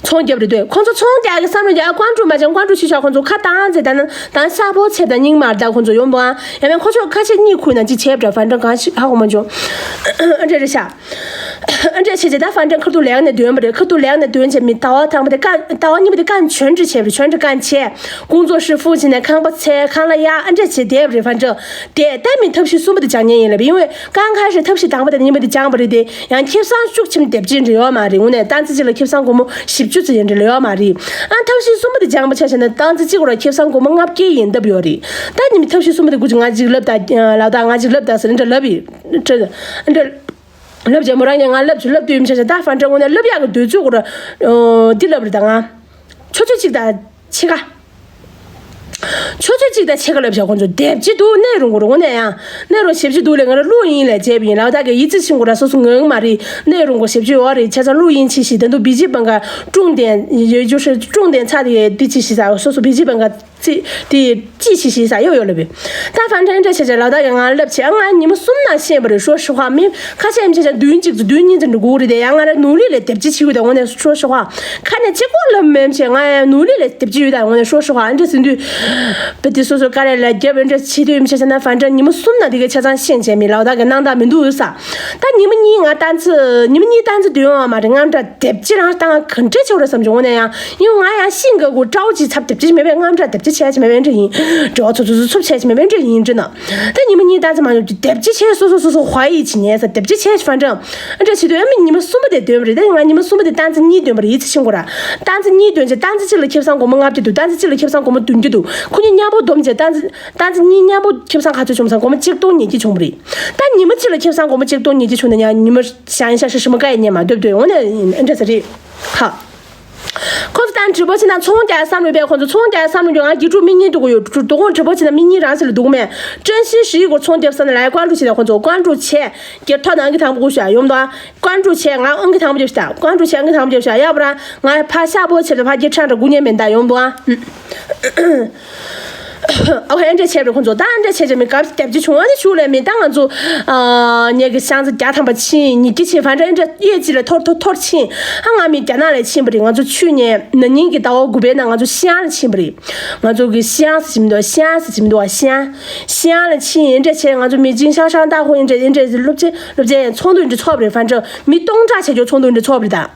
ཚོང་རྒྱབ་རེད་འདོད་ཁོང་ཚོ་ཚོང་རྒྱག་གི་བསམ་བློ་རྒྱག་ཀོང་ཀྲུའུ་མ་བྱང་ཀོང་ཀྲུའུ་ཤི་ཤོག་ཁོང་ཚོ་ཁ་བཏང་ཚེ་ད་ནི་ད་ཤ་པོ་ཆེ་ད་སྙིང་མར་ད་ཁོང་ཚོ་ཡོང་བ་ཡང་མེད་ཁོ་ཚོ་ཁ་ཆེ་གཉིད་ཁུག་ན་ཅི་བྱེད་པ་འདྲ་ཧྥན་ཁྲ་གང་ཤི་ཧ་གོ་མ་བྱུང་། ཨ་འདྲ་རེད་ཤག་ཨ་འདྲ་བྱས་བྱས་ད་ཧྥན་ཁྲ་ཁ་ཐུག་ལས་ནས་འདོན་པ་རེད། ཁ་ཐུག་ལས་ནས་འདོན་བྱས་མི་ཟླ་བ་དང་པོ་དེ་ཀ་ཟླ་བ་གཉིས་པ་དེ་ཀ་བྱོན་འདྲི་བྱས་པ་རེད། བྱོན་འདྲི་ཀ་བྱས་ཀོང་ཚོ་ཧྲི་ཧྥུ་བྱས་ནས་ཁང་པ་ཚལ་ཁང་གླ་ཡག་ཨ་འདྲ་བྱས་བསྡད་པ་རེད། ཧྥན་ཁྲ་དེ་ད་མི་ཐབས་ཤེས་གསུམ་པ་དེ་སྦྱང་ཉན་ཡིན་ལབ་ཡིན་བས། གང་ག་ཞིག་ཐབས་ཤེས་དང་པོ་དང་གཉིས་པ་དེ་སྦྱངས་པ་རེད་དེ། ཡང་ཁེ་བཟང་ཤུགས་ཆེན་སྡེབ་ཅིག་འདྲ་ཡོད་མ་རེད། དངོས་གནས་སྟངས་རྩིས་གཅིག་ལ་ཁེ་བཟང་སྒོར་མོ་བཞི་བཅུ་ཙམ་ཡིན་འདྲ་ཡོད་མ་རེད། ཨ་ཐབས་ཤེས་གསུམ་པ་དེ་སྦྱངས་པ་ཆ་བཞག་ན་སྟངས་རྩིས་གཅིག་ལ་ཁེ་བཟང་སྒོར་མོ་ལྔ་བརྒྱ་ཡིན་སྟབས་ཡོད་རེད། ད་ཉི་མ་ཐབས་ཤེས་གསུམ་པ་དེ་དགུ་ཅིག་ང་ཅིག་ལབ་ད་ལག་ད་ང་ཅིག་ལབ་ད་ཟེར་འདྲ་ལབ་ཡིན། འདྲ་འདྲ་ལབ་རྗེས་མོ་རང་ཉིད་ང་ལབ་ཆུ་ལབ་དུས་མི་ཆ་ཆ་ད་ཧྥན་ཁྲ་དངོས་གནས་ལབ་ཡག་གི་འདོད་ཚུལ་སྐོར་འདི་ལབ་རེད། ད་ང་ཆོ་ཆོ་གཅིག་ད་ཕྱེད་ཀ་ཆོ་ཆོ་གཅིག་དང་ཕྱེད་ཀ་ལབ་བྱ་ཁོང་ཚོ་སྡེབ་ཅིག་འདུག་གནས་རུང་གོ་རུང་གོ་ནས་ཡང་གནས་རུང་ཞབས་ཕྱི་འདུག་ལས་ང་ར་ལུག་ཡིན་ལས་བྱས་པ་ཡིན་ལགས། ད་གི་ཡིད་ཆེས་ཤིང་གོ་ར་སོ་སོ་ངོ་མ་རེད། གནས་རུང་གོ་ཞབས་ཕྱི་ཡོད་རེད། བྱས་ཙང་ལུག་ཡིན་ཆེ་ཞིག་ད་དུང་བི་ཇི་པང་ག་ཀྲུང་ཏན་ཡོད་རྒྱུ་ཧྲི་ཀྲུང་ཏན་ཚ་དེ་དེ་ཅི་ཞིག་ས་སོ་སོ་བི་ཇི་པང་ག་ཙི་དེ་ཅི་ཞིག་ཞིག་ས་ཡོད་ཡོད་ལབ་བི། ད་ཧྥན་ཁྲ་འདྲ་བྱས་བྱས་ལགས། ད་གི་ང་ལབ་བྱས་ང་ཉི་མ་གསུམ་ནང་ཤེས་པ་རེད། ཧྲོ་ཧྲི་ཧྭ་མི་ཁ་ཤས་ཡིན་བྱས་བྱས་བདུན་གཅིག་ཙམ་བདུན་གཉིས་ཙམ་འགྲོ་གོ་རེད་དེ་ཡང་ང་ར་ནོར་ལུག་ལས་སྡེབ་ཅིག་བྱེད་དགོས་ད་འོ་ནས་ཧྲོ་ཧྲི་ཧྭ། ཁ་ནས་གཅིག་པོ་ལབ་མེད་བྱས་ང་ཡང་ནོར་ལུག་ལས་སྡེབ་ཅིག་ཡོད་ད་འོ་ནས་ཧྲོ་ཧྲི་ཧྭ་འདྲ་ཟིན་དུས། བི་དེ་སོ་སོ་ཀ་རེ་ལ་རྒྱབ་འདྲ་བྱེད་དུས་མི་ཆ་ཆ་ན་ཧྥན་ཁྲ་ཉི་མ་གསུམ་ན་དེ་གའི་ཆ་ཚང་ཤེས་བྱས་མི་ལགས། ད་གི་སྣང་དག་མི་འདུག་ས། ད་ཉི་མ་གཉིས་ང་སྟངས་ཚི་ཉི་མ་གཉིས་སྟངས་ཚི་དུས་ཡོང་བ་མ་རེད། ངམ་འདྲ་སྡེབ་ཅིག་རང་སྟངས་ག་འདྲ་ཆེ་བ་རེད་བསམ་བྱུང་། འོ་ན་ཡང་ཡིན་ང་ཡང་ཤིང་ག་གུ་སྤྲའོ་ཅིག་ཚབ་སྡེབ་ཅིག་མེད་པའི་ངམ་འདྲ་སྡེབ་ཅིག་ཆེ་ཆེ་མེད་པའི་འདྲ་ཡིན། འདྲ་བ་ཚོ་ཚོ་ཚོ་ཚུབ་ཆེ་ཆེ་མེད་པའི་འདྲ་ཡིན་འདྲ་ན། ད་ཉི་མ་གཉིས་སྟངས་ཚི་མ་ཡོང་དུས་སྡེབ་ཅིག་ཆེ་སོ་སོ་སོ་སོ་ཧ་ཡིས་ཅི་ཉལ་ས་སྡེབ་ཅིག་ཆེ་ཧྥན་ཁྲ་འདྲ་བྱེད་དུས་ཨ་མི་ཉི་མ་གསུམ་པ་དེ་འདོན་པ་རེད། ད་ང་ཉི་མ་གསུམ་པ་དེ་སྟངས་ཚི་གཉིས་འདོན་པ་རེད། ཡིད་ཆེས་ཤིང་གོ་ར་སྟངས་ཚི་གཉིས་འདོན་བྱས་སྟངས་ཚི་གཅིག་ལ་ཁེ་བཟང་སྒོར་མོ་ལྔ་བརྒྱ་འདུག་སྟངས་ཚི་གཅིག་ལ་ཁེ་བཟང་སྒོར་མོ་བདུན་བརྒྱ་འདུག་ཁོ་གཉིས་མཉམ་པོ་བསྡོམས་བྱས་སྟངས་ཚི་སྟངས་ཚི་གཉིས་མཉམ་པོ་ཁེ་བཟང་ག་ཚོད་བྱུང་སོང་། སྒོར་མོ་གཅིག་སྟོང་ཉིས་བརྒྱ་བྱུང་བ་རེད། ད་ཉི་མ་གཅིག་ལ་ཁེ་བཟང་སྒོར་མོ་གཅིག་སྟོང་ཉིས་བརྒྱ་བྱུང་ན་ཡང་ཉི་མ་ཞང་ཡིན་ཤག་ཤི་ཤི་མ་ཀ་ཡི་ཉེ་མ་སྡོད་སྡོད་འོ་ནས་འདྲ་ས་རེད། ཧ། ཁོ་ཚོ་ད་ནི་དྲི་བ་བྱེད་ན་ཚོང་རྒྱག་བསམ་རེད་པས། ཁོ་ཚོ་ཚོང་རྒྱག་བསམ་རེད་ཀྱང་ང་དགེ་ཕྲུག་མི་གཉིས་འདུག་གོ་ཡོད། དོ་དགོང་དྲི་བ་བྱེད་ན་མི་གཉིས་རང་ཟེར་ལ་འདུག་མེད། ཀྲན་ཤིན་ཧྲི་ཡི་སྐོར་ཚོང་རྒྱབ་ས་ནས་ལ་ཡ་ཀོན་ཀྲུའུ་བྱེད་ད། ཁོ་ཚོ་ཀོན་ཀྲུའུ་བྱས་རྒྱབ་ཐོག་ནང་གི་དང་པོ་ཞག་ཡོང་དང་། ཀོན་ཀྲུའུ་བྱས་ང་ཨང་གི་དང་པོ་རྒྱབ་ཤག་ཀོན་ཀྲུའུ་བྱས་ཨང་གི་དང་པོ་རྒྱབ་ཤག་ཡག་པོ་ར། ང་ཕ་ཤག་པོ་བྱེད་ད་ཕ་གི་ཁྲང་ད་དགུ་ཉེ་མེད་ད་ཡོང་དང་། ཨོ་ཧེ་འདྲ་བྱས་པ་རེད། ཁོང་ཚོ་ད་འདྲ་བྱས་བྱས་མི་སྐབས་རྒྱབ་ཀྱི་བྱུང་བ་ནི་ཞུ་ལས་མི་ད་ང་ཚོ་ཨ་ཉེ་གི་ཤང་ཚ་བརྒྱ་ཐམ་པ་ཕྱིན་ཉི་གི་ཕྱིན་ཕན་འདྲ་འདྲ་གཡས་གཅིག་ལ་ཐོར་ཐོར་ཐོར་ཕྱིན། ཨ་ང་མི་རྒྱ་ནག་ལ་ཕྱིན་པ་རེད། ང་ཚོ་ཆུ་ཉེ་ན་ནིང་གི་ཟླ་བ་དགུ་པའི་ནང་ང་ཚོ་ཤང་ལ་ཕྱིན་པ་རེད། ང་ཚོ་གི་ཤང་ཟེར་གྱི་མི་འདུག་ཤང་ཟེར་གྱི་མི་འདུག་ཤང་ཤང་ལ་ཕྱིན་འདྲ་བྱས་ང་ཚོ་མི་ཅིང་ཤང་ཤང་ཏ་ཧོ་འདྲ་འདྲ་སློབ་ཆེན་སློབ་ཆེན་ཡང་ཚོགས་འདུ་འདྲ་ཚོགས་པ་རེད་ཕན་འདྲ། མི་སྟོང་ཕྲག་བྱས་ཀྱོ་ཚོགས་འདུ་འདྲ་ཚོགས་པ་རེད་ད།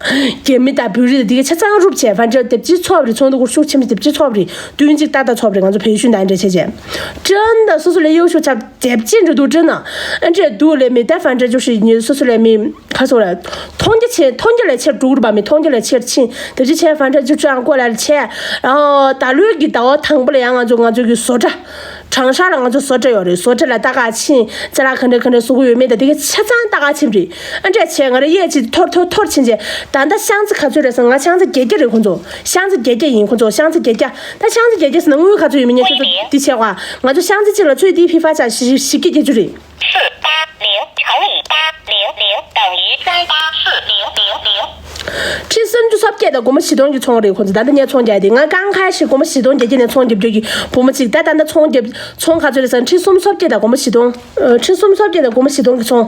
རྒྱ་མི་དང་བོད་རིགས་དང་དེ་ག་ཆ་ཚང་རུབ་བྱས་ཕན་འདྲ་དེབ་ཅིག་ཚོགས་པ་རེད། ཚོགས་འདུ་སྐོར་ཤུགས་ཆེན་པོ་དེབ་ཅིག་ཚོགས་པ་རེད། བདུན་གཅིག་ཏག་ཏག་ཚོགས་པ་རེད། ང་ཚོ་བོད་གཞུང་དང་འདྲ་བྱས་བྱས། ཀྲན་དང་སོ་སོ་ལས་ཡོ་ཤུ་ཆབ་དེབ་ཅིག་འདྲ་འདུག་ཀྲན་ན། ཨ་འདྲ་འདུག་ལས་མི་ད་ཕན་འདྲ་ཅོ་ཤི་ཉི་སོ་སོ་ལས་མི་ཁ་སོ་ར། མཐོང་རྒྱ་ཆེ་མཐོང་རྒྱ་ལས་ཆེར་འགྲོ་གི་རེད་པ། མི་མཐོང་རྒྱ་ལས་ཆེར་ཕྱིན་དེབ་ཅིག་བྱས་ཕན་འདྲ་ཅོ་ཅོ་ཨང་ཀོ་ལ་ཆེ། ཨ་ད་ལོའི་གི་ཟླ་བ་དང་པོ་ལ་ཡང་ང་ཚོ་ང་ཚོ་གི་བཟོ་གྲྭ། དྲང་ཤག་ལ་ང་ཚོ་བཟོ་གྲྭ་ཡོད་རེད། བཟོ་གྲྭ་ལ་ལྟ་ག་ཕྱིན་ཅ་ལག་ག་འདྲ་ག་འདྲ་བཟོ་གི་ཡོད་མེད་དང་དེ་ག་ཆ་ཚང་ལྟ་ག་ཕྱིན་པ་རེད། ཨ་འདྲ་བྱས་ང་རང་གཡས་གཅིག་ཐོར་ཐོར་ཐོར་ཕྱིན་རྗེས་ད་ལྟ་ཤང་ཚ་ག་ཚོད་རེད་ཟེར་ན་ང་ཤང་ཚ་བརྒྱད་བརྒྱ་རེད་ཁོང་ཚོ། ཤང་ཚ་བརྒྱད་བརྒྱ་ཡིན་ཁོང་ཚོ་ཤང་ཚ་བརྒྱད་བརྒྱ། ད་ཤང་ཚ་བརྒྱད་བརྒྱ་ཟེར་ན་དངུལ་ག་ཚོད་ཡོད་མེད་ངས་ཁྱོད་ཚོ་འདི་བྱས་གོ་ང་ཚོ་ཤང་ཚ་གཅིག་ལ་ཚོད་འདི་ཕི་ཕ་ཆ་བཞི་བཞི་བརྒྱ་བརྒྱད་ཅུ་རེད། 四八零乘以八零零等于三八四零零零。 ཁྲི་སུམ་ཅུ་སོ་བརྒྱད་དང་སྒོར་མོ་བཞི་སྟོང་གི་ཚོང་རེད་ཁོང་ཚོ། ད་ལྟ་ངས་ཚོང་རྒྱག་དེ་ང་རྐང་ཁ་ཞིག་སྒོར་མོ་བཞི་སྟོང་རྒྱག་གི་ནས་ཚོང་རྒྱབ་རྒྱུ་གི་བུ་མོ་གཅིག་ད་ད་ལྟ་ཚོང་རྒྱབ་ཚོང་ག་ཚོད་རེད་ཟེར་ན་ཁྲི་སུམ་ཅུ་སོ་བརྒྱད་དང་སྒོར་མོ་བཞི་སྟོང་། ཁྲི་སུམ་ཅུ་སོ་བརྒྱད་དང་སྒོར་མོ་བཞི་སྟོང་གི་ཚོང་།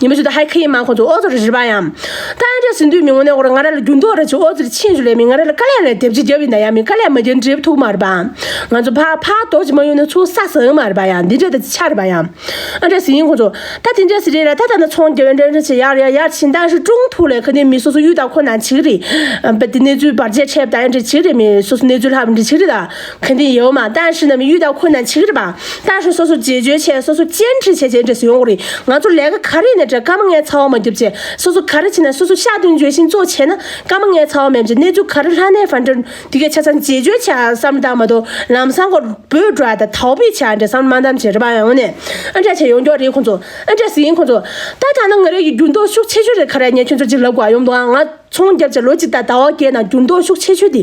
ཉི་མ་ཞིག་ད་ཧའི་ཁི་ཡིན་མ་ཁོང་ཚོ་ཨོ་ཚོ་རེ་རེ་པ་ཡང་། ད་ཨ་འདྲ་ཟིན་དུས་མི་ངོ་ནས་འོ་ར་ང་ར་ལ་རྒྱུན་ཐོག་ར་ཅིག་ཨོ་ཚོ་རེ་ཕྱིན་ཞུ་ལས་མི་ང་ར་ལ་དཀའ་ལས་ལ་དེབ་ཅིག་རྒྱབ་ཡིན་ད་ཡ་མི་དཀའ་ལས་མ་རྒྱབ་འབྲས་བུ་ཐུག་མ་རེད་པ། ང་ཚོ་ཕ་ཕ་རྡོ་ཅིག་མ་ཡོང་ན་ཚུར་ས་ཟ་ཡོང་མ་རེད་པ་ཡང་འདི་འདྲ་ད་ཅི་ཆ་རེད་པ་ཡང་། ཨ་འདྲ་ཟིན་ཡིན་ཁོང་ཚོ། ད་དེ་འདྲ་ཟིན་རེད་ལ་ད་ད་ན་ཚོང་རྒྱབ་འདྲ་འདྲ་ཆེ་ཡར་ཡར་ཡར་ཕྱིན་ད་ཧྲི་ཀྲུང་ཐུག་ལས་ཁ་ནས་མི་སོ་སོ་གཡུ་དང་ཁོ་ན་བྱེད་ཀྱི་རེད། ཨ་པ་དེ་གནས་ཚུལ་བར་ཆད་འཕྲད་ད་འདྲ་བྱེད་ཀྱི་རེད། མི་སོ་སོ་གནས་ཚུལ་ལྷག་འདྲ་བྱེད་ཀྱི་རེད་ད། ག་འདི་ཡོད་མ་ད་ཧྲི་ན་མི་གཡུ་དང་ཁོ་ན་བྱེད་ཀྱི་རེད་པ། ད་ཧྲི་སོ་སོ་བྱེད་བྱོས་བྱས་སོ་སོ་སྤྱན་ཁྲི་བྱས་བྱས་འདྲ་ཟིན་ཡོང་གི་རེད། ང་ཚོ་ལས་ཀ་ག་རེ་ནས་འདྲ་སྐར་མ་ལྔའི་ཚ་བ་མ་རྒྱབ་བྱས་སོ་སོ་ག་རེ་བྱས་ན་སོ་སོ་ཤ་དོན་བྱོས་ཤིང་གཙོ་བྱས་ན་སྐར་མ་ལྔའི་ཚ་བ་མེད་བྱས་གནས་ཚུལ་ག་རེ་ལྷག་ནས་ཕན་འདྲ་དེ་གས་ཆ་ཚང་བྱེད་བྱོས་བྱས་བསམ་བློ་བཏང་མ་གཏོགས་ལམ་སང་གོ་བོད་འགྲོ་ཡ་ད་ཐའོ་པི་བྱས་འདྲ་བསམ་བློ་མ་བཏང་བྱས་རེད་པ་ཡང་ནས་ཨ་འདྲ་བྱས་ཡོང་རྒྱུ་རེད་ཁོང་ཚོ། ཨ་འདྲ་ཟིན་ཁོང་ཚོ། ད་ད་ན་ང་རེ་ཡི་འགྱུར་ལྡོག་ཤུགས་ཆེ་ཤོས་རེད་ག་རེ་ངས་ཁྱོད་ཚོ་ཅིག་ལབ་དགོས་ཡོང་འདུག་ང་ཚོང་རྒྱབ་བྱས་ལོ་གཅིག་དང་ཟླ་བ་བརྒྱད་ནང་འགྱུར་ལྡོག་ཤུགས་ཆེ་ཤོས་དེ།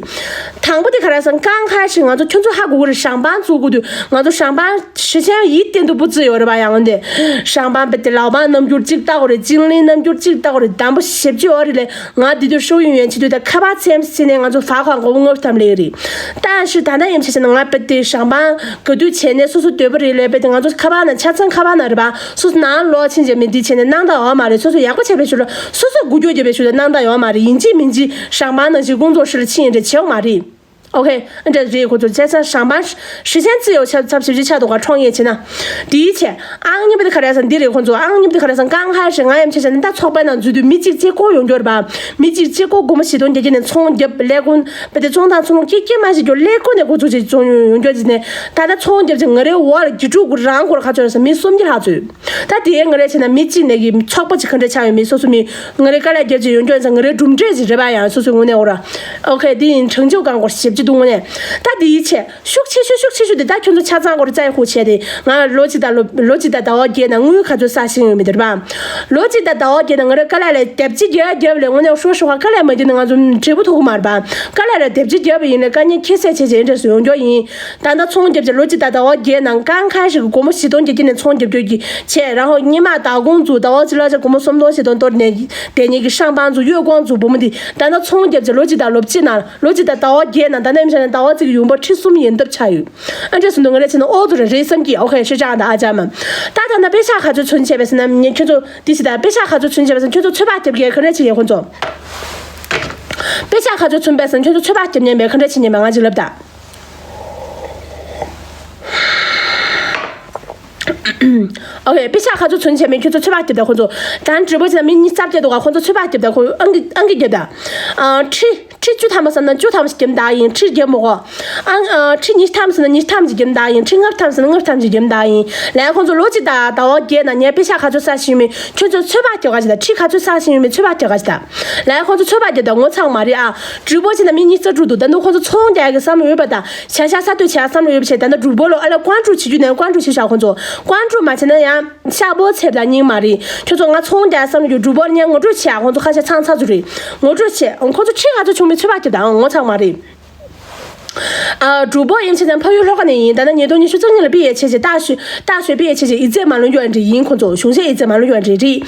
དང་པོ་དེ་ག་རེ་ཟེར་ན་རྐང་ཁ་ཞིག་ང་ཚོ་ཁྱོད་ཚོ་ཧ་གོ་གི་རེད་ཞང་པང་བཙུགས་དགོས་དུས་ང་ཚོ་ཞང་པང་ཞེ་ཆེན་ཡིད་བརྟན་དུ་སྤུ་རྩི་ཡོད་རེད་པ་ཡང་འདི། ཞང་པང་བེ་དེ་ལའོ་པང་རྣམ་འགྱུར་གཅིག་ལྟ་དགོས་རེད། ཅིང་ལིང་རྣམ་འགྱུར་གཅིག་ལྟ་དགོས་རེད། དང་པོ་ཞེ་པོ་ཅིག་ཡོད་རེད་ལས་ང་འདི་དུས་ཧྲོ་ཡུན་ཡོན་ཆེ་དུས་ད་ཁ་པར་ཚེམ་ཟིན་ནས་ང་ཚོ་ཧྥ་ཁ་མགོ་བོ་ལྔ་བཅུ་ཐམ་ལས་རེད། ད་ཨ་ཤི་ད་ལྟ་ཡིན་ཆེ་ཆེ་ན་ང་བེ་དེ་ཞང་པང་ག་དུས་བྱས་ནས་སོ་སོ་འདོད་པ་རེད་ལས་བེ་དེ་ང་ཚོ་ཁ་པར་ན་ཆ་ཚང་ཁ་པར་ན་རེད་པ། སོ་སོ་ནང་ལོག་ཕྱིན་རྗེས་མི་འདི་བྱས་ནས་སྣང་དག་ཡོད་མ་རེད། སོ་སོ་ཡག་པོ་བྱས་པའི་ཞུ་ལ་སོ་སོ་འགུལ་སྐྱོད་བྱས་པའི་ཞུ་ལ་སྣང་དག་ཡོད་མ་རེད། ཡིན་གཅིག་མིན་གཅིག་ཞང་པང་ནང་བཞིན་དགོང་ཚོགས་ཧྲི་ལ་ཕྱིན་ཡིན་རེད་བྱེད་ཡོད་མ་རེད། ཨོ་ཁེ། ཨ་འདྲ་རེད་ཁོ་ཚོ་བྱས་ཙང་ཞང་པང་ཧྲི་ཆེན་བརྩི་ཡོད་ཆ་ཚབ་ཞིབ་ཅིག་ཆ་འདུག་ག་འཕྲོང་ཡས་བྱས་ན། དེའི་ཆེད་ཨང་གཉིས་པ་དེ་ག་རེ་ཟེར་འདི་རེད་ཁོ་ཚོ་ཨང་གཉིས་པ་དེ་ག་རེ་ཟེར་རྐང་ཁ་ཧྲི་ང་ཡང་ཆེ་ཆེ་ན་ད་ཚོགས་པའི་ནང་འཛུལ་དུས་མི་གཅིག་གཅིག་སྐོར་ཡོང་རྒྱུ་རེད་པ། མི་གཅིག་གཅིག་སྐོར་སྒོར་མོ་བཞི་སྟོང་བརྒྱ་བརྒྱ་ནས་ཚོང་རྒྱབ་ཀླད་ཀོར་བ་དེ་ཚོང་དང་ཚོང་ལོང་སྐྱིད་སྐྱིད་མ་ཞིག་རྒྱུ་ཀླད་ཀོར་ནས་འགོ་ཚུགས་ཅིག་བྱུང་ཡོང་རྒྱུ་ཅིག་ནས་ད་ལྟ་ཚོང་རྒྱབ་ཅིག་ང་རའི་འོག་ལ་དགེ་ཕྲུག་གུ་རང་སྐོར་ཁ་ཚོད་རེད་ཟེར་མི་སུམ་བརྒྱ་ལྷག་ཚོད། ད་དེའི་ང་རེ་བྱས་ན་མི་གཅིག་ནས་ཀྱི་ཚོགས་པ་གཅིག་ག་འདྲ་ཆགས་ཡོད་མེད་སོ་སོ་མི་ང་རེ་དཀའ་ལས་རྒྱབ་ཅིག་ཡོང་རྒྱུ་ཡིན་ཙང་ང་རེ་གྲུབ་འབྲས་ཅིག་རེད་པ་ཡང་སོ་སོའི་ངོས་ནས་འོ་ར། ཨོ་ཁེ་འདི་ཡིན་གྲངས་ཆུང་གང་སྐོར་ཞིབ་ཅིག་འདུག་ངོས་ནས་ད་འདི་ཡིད་ཆེས་ཤུགས་ཆེ་ཤོས་ཤུགས་ཆེ་ཤོས་འདི་ད་ཁྱོད་ཚོ་ཆ་ཚང་སྐོར་རྩ་ཡི་ཧུ་བྱས་ཏེ་ང་ལོ་གཅིག་དང་ལོ་ལོ་གཅིག་དང་ཟླ་བ་བརྒྱད་ནང་དངུལ་ག་ཚོད་བསགས་ཤིང་ཡོད་མེད་དེ་རེད་པ། ལོ་གཅིག་དང་ཟླ་བ་བརྒྱད་ནང་ང་རེ་དཀའ་ལས་ལས་དེབ་ཅིག་རྒྱབ་རྒྱབ་ལས་ངོས་ནས་ཧྲོ་ཧྲོ་ཧ་དཀའ་ལས་མ་རྒྱབ་ན་ང་ཚོ་འབྲས་བུ་ཐོབ་གི་མ་རེད་པ། དཀའ་ལས་ལས་དེབ་ཅིག་རྒྱབ་པ་ཡིན་ལས་དཀའ་ངལ་ཁྱད་བསད་བྱས་བྱས་འདྲ་སུ་ཡོང་རྒྱུ་ཡིན། ད་ལྟ་ཚོང་རྒྱབ་ཅིག་ལོ་གཅིག་དང་ཟླ་བ་བརྒྱད་ནང་རྐང་ཁ་ཞིག་གི་སྒོར་མོ་བཞི་སྟོང་བརྒྱད་བརྒྱ་ནས་ཚོང་རྒྱབ་རྒྱུ་གི་བྱས་རང་ཧོ་ཉི་མ་ཟླ་གོང་ཚུ་ཟླ་བ་གཅིག་ལ་ཆ་སྒོར་མོ་སུམ་སྟོང་བཞི་སྟོང་གཏོར་ནས་དེ་ཉིད་ཀྱི་ཧྲང་པང་ཚུ་གཡོད་གོང་ཚུ་བུ་མོ་འདི་ད་ལྟ་ཚོང་རྒྱབ་ཅིག་ལོ་གཅིག་དང་ལོ་གཅིག་ནང་ལོ་གཅིག་དང་ཟླ་བ་བརྒྱད་ནང་ད་ནས་མི་ཆ་ནས་ཟླ་བ་གཅིག་གི་ཡོང་འབབ་ཁྲི་གསུམ་ཡན་འདབ་ཆགས་ཡོད། ཨ་འདྲས་སུ་འདུག་ང་རེ་བྱས་ན་ཨོ་ཚོ་རེ་རེ་བསམ་གྱི་ཨོ་ཁེ་ཤེས་བྱ་ཨ་ད་ཨ་ཅག་མ། ད་ད་ན་པེ་ཤག་ག་ཚོད་ཚུན་བྱས་པས་ཟེར་ན་ངས་ཁྱོད་ཚོ་འདི་ཞིག་ད་པེ་ཤག་ག་ཚོད་ཚུན་བྱས་པས་ཟེར་ན་ཁྱོད་ཚོ་ཚོད་དཔག་རྒྱབ་ཀྱི་ག་རེ་བྱེད་ཀྱི་ཁོང་ཚོ། པེ་ཤག་ག་ཚོད་ཚུན་པས་ཟེར་ན་ཁྱོད་ཚོ་ཚོད་དཔག་རྒྱབ་ཉན་པས་ག་འདྲ་བྱེད་ཉན་པས་ང་ཅིག་ལབ་ད། ཨོ་ཁེ་པེ་ཤག་ག་ཚོད་ཚུན་བྱས་མིན་ཁྱོད་ཚོ་ཚོད་དཔག་རྒྱབ་ད་ཁོང་ཚོ། ད་ནི་དྲི་བ་བྱས་ན་མི་གཉིས་རྩ་བརྒྱད་འདུག་ག་ཁོང་ཚོ་ཚོད་དཔག་རྒྱབ་ད་ཁོང་ཨང་ཀི་ཨང་ཀི་རྒྱབ་ད། ཨ་ཁྲི། ཁྲི་བཅུ་ཐམ་པ་ཟེར་ན་བཅུ་ཐམ་ཞིག་རྒྱབ་ད་ཡིན་ཁྲི་རྒྱབ་མོ་གོ། ཨང་ཨ་ཁྲི་ཉི་ཤུ་ཐམ་ཟེར་ན་ཉི་ཤུ་ཐམ་ཞིག་རྒྱབ་ད་ཡིན་ཁྲི་ལྔ་བཅུ་ཐམ་ཟེར་ན་ལྔ་བཅུ་ཐམ་ཞིག་རྒྱབ་ད་ཡིན། ལས་ཁོང་ཚོ་ལོ་གཅིག་དང་ཟླ་བ་བརྒྱད་ནང་ངས་པེ་ཤག་ག་ཚོད་བསགས་ཤིང་མིན་ཁྱོད་ཚོ་ཚོད་དཔག་རྒྱག་ག་ཞིག་དང་ཁྲི་ག་ཚོད་བསགས་ཤིང་མིན་ཚོད་དཔག་རྒྱག་ག་ཞིག་དང་། ལས་ཁོང་ཚོ་ཚོད་དཔག་རྒྱབ་ད་ངོ་ཚ་མ་རེད་ཨ། གྲུ་པོ་ཆེ་ན་མི་གཉིས་རྩ་དྲུག་འདུག་ད་ནི་ཁོང་ཚོ་ཚོང་རྒྱག་གི་བསམ་ཡོད་པ་དང་བྱ་བྱ་ས་སྟོད་བྱ་བསམ་ཡོད་པ་བྱས་ད་ནི་གྲུ་པོ་ལོ་ཨ་ལ་ཀོང་ཀྲུ་བྱེད་རྒྱུ་ནས་ཀོང་ཀྲུ་བྱེད་བཞག་ཁོང་ཚོ་ཀོང་ཀྲུ་མ་བྱས་ན་ཡང་། ཤག་པོ་ཚེབ་དང་རྙིང་མ་རེད། ཁྱོད་ཚོ་ང་ཚོང་རྒྱག་བསམ་བློ་ཡོད་འགྲུལ་པོར་ཉན་ངོ་སྤྲོད་བྱེད་ཨ། ཁོང་ཚོ་ཁ་ཤས་ཚང་ཚ་ཚུ་རེད། ངོ་སྤྲོད་བྱེད། ཁོང་ཚོ་ཁྲི་ག་ཚོད་བྱུང་མི་ཚོད་དཔག་རྒྱབ་དང་ངོ་ཚ་མ་རེད། ཨ། འགྲུལ་པོ་ཡིན་ཕྱིན་ཆད་ཕ་ཡུལ་ལྷོ་ཁ་ནས་ཡིན། ད་ལྟ་ཉིས་སྟོང་ཉི་ཤུ་རྩ་གཉིས་ལ་པི་ཨེ་ཆེ་ཆེ་ལྟ་ཞུ་ལྟ་ཞུ་པི་ཨེ་ཆེ་ཆེ་ཡིག་ཚད་མ་ལོན་རྒྱུ་རེད་ཡིན། ཁོང་ཚོ་གཞུང་བཤད་ཡིག་ཚད་མ་ལོན་རྒྱུ་རེད་རེད།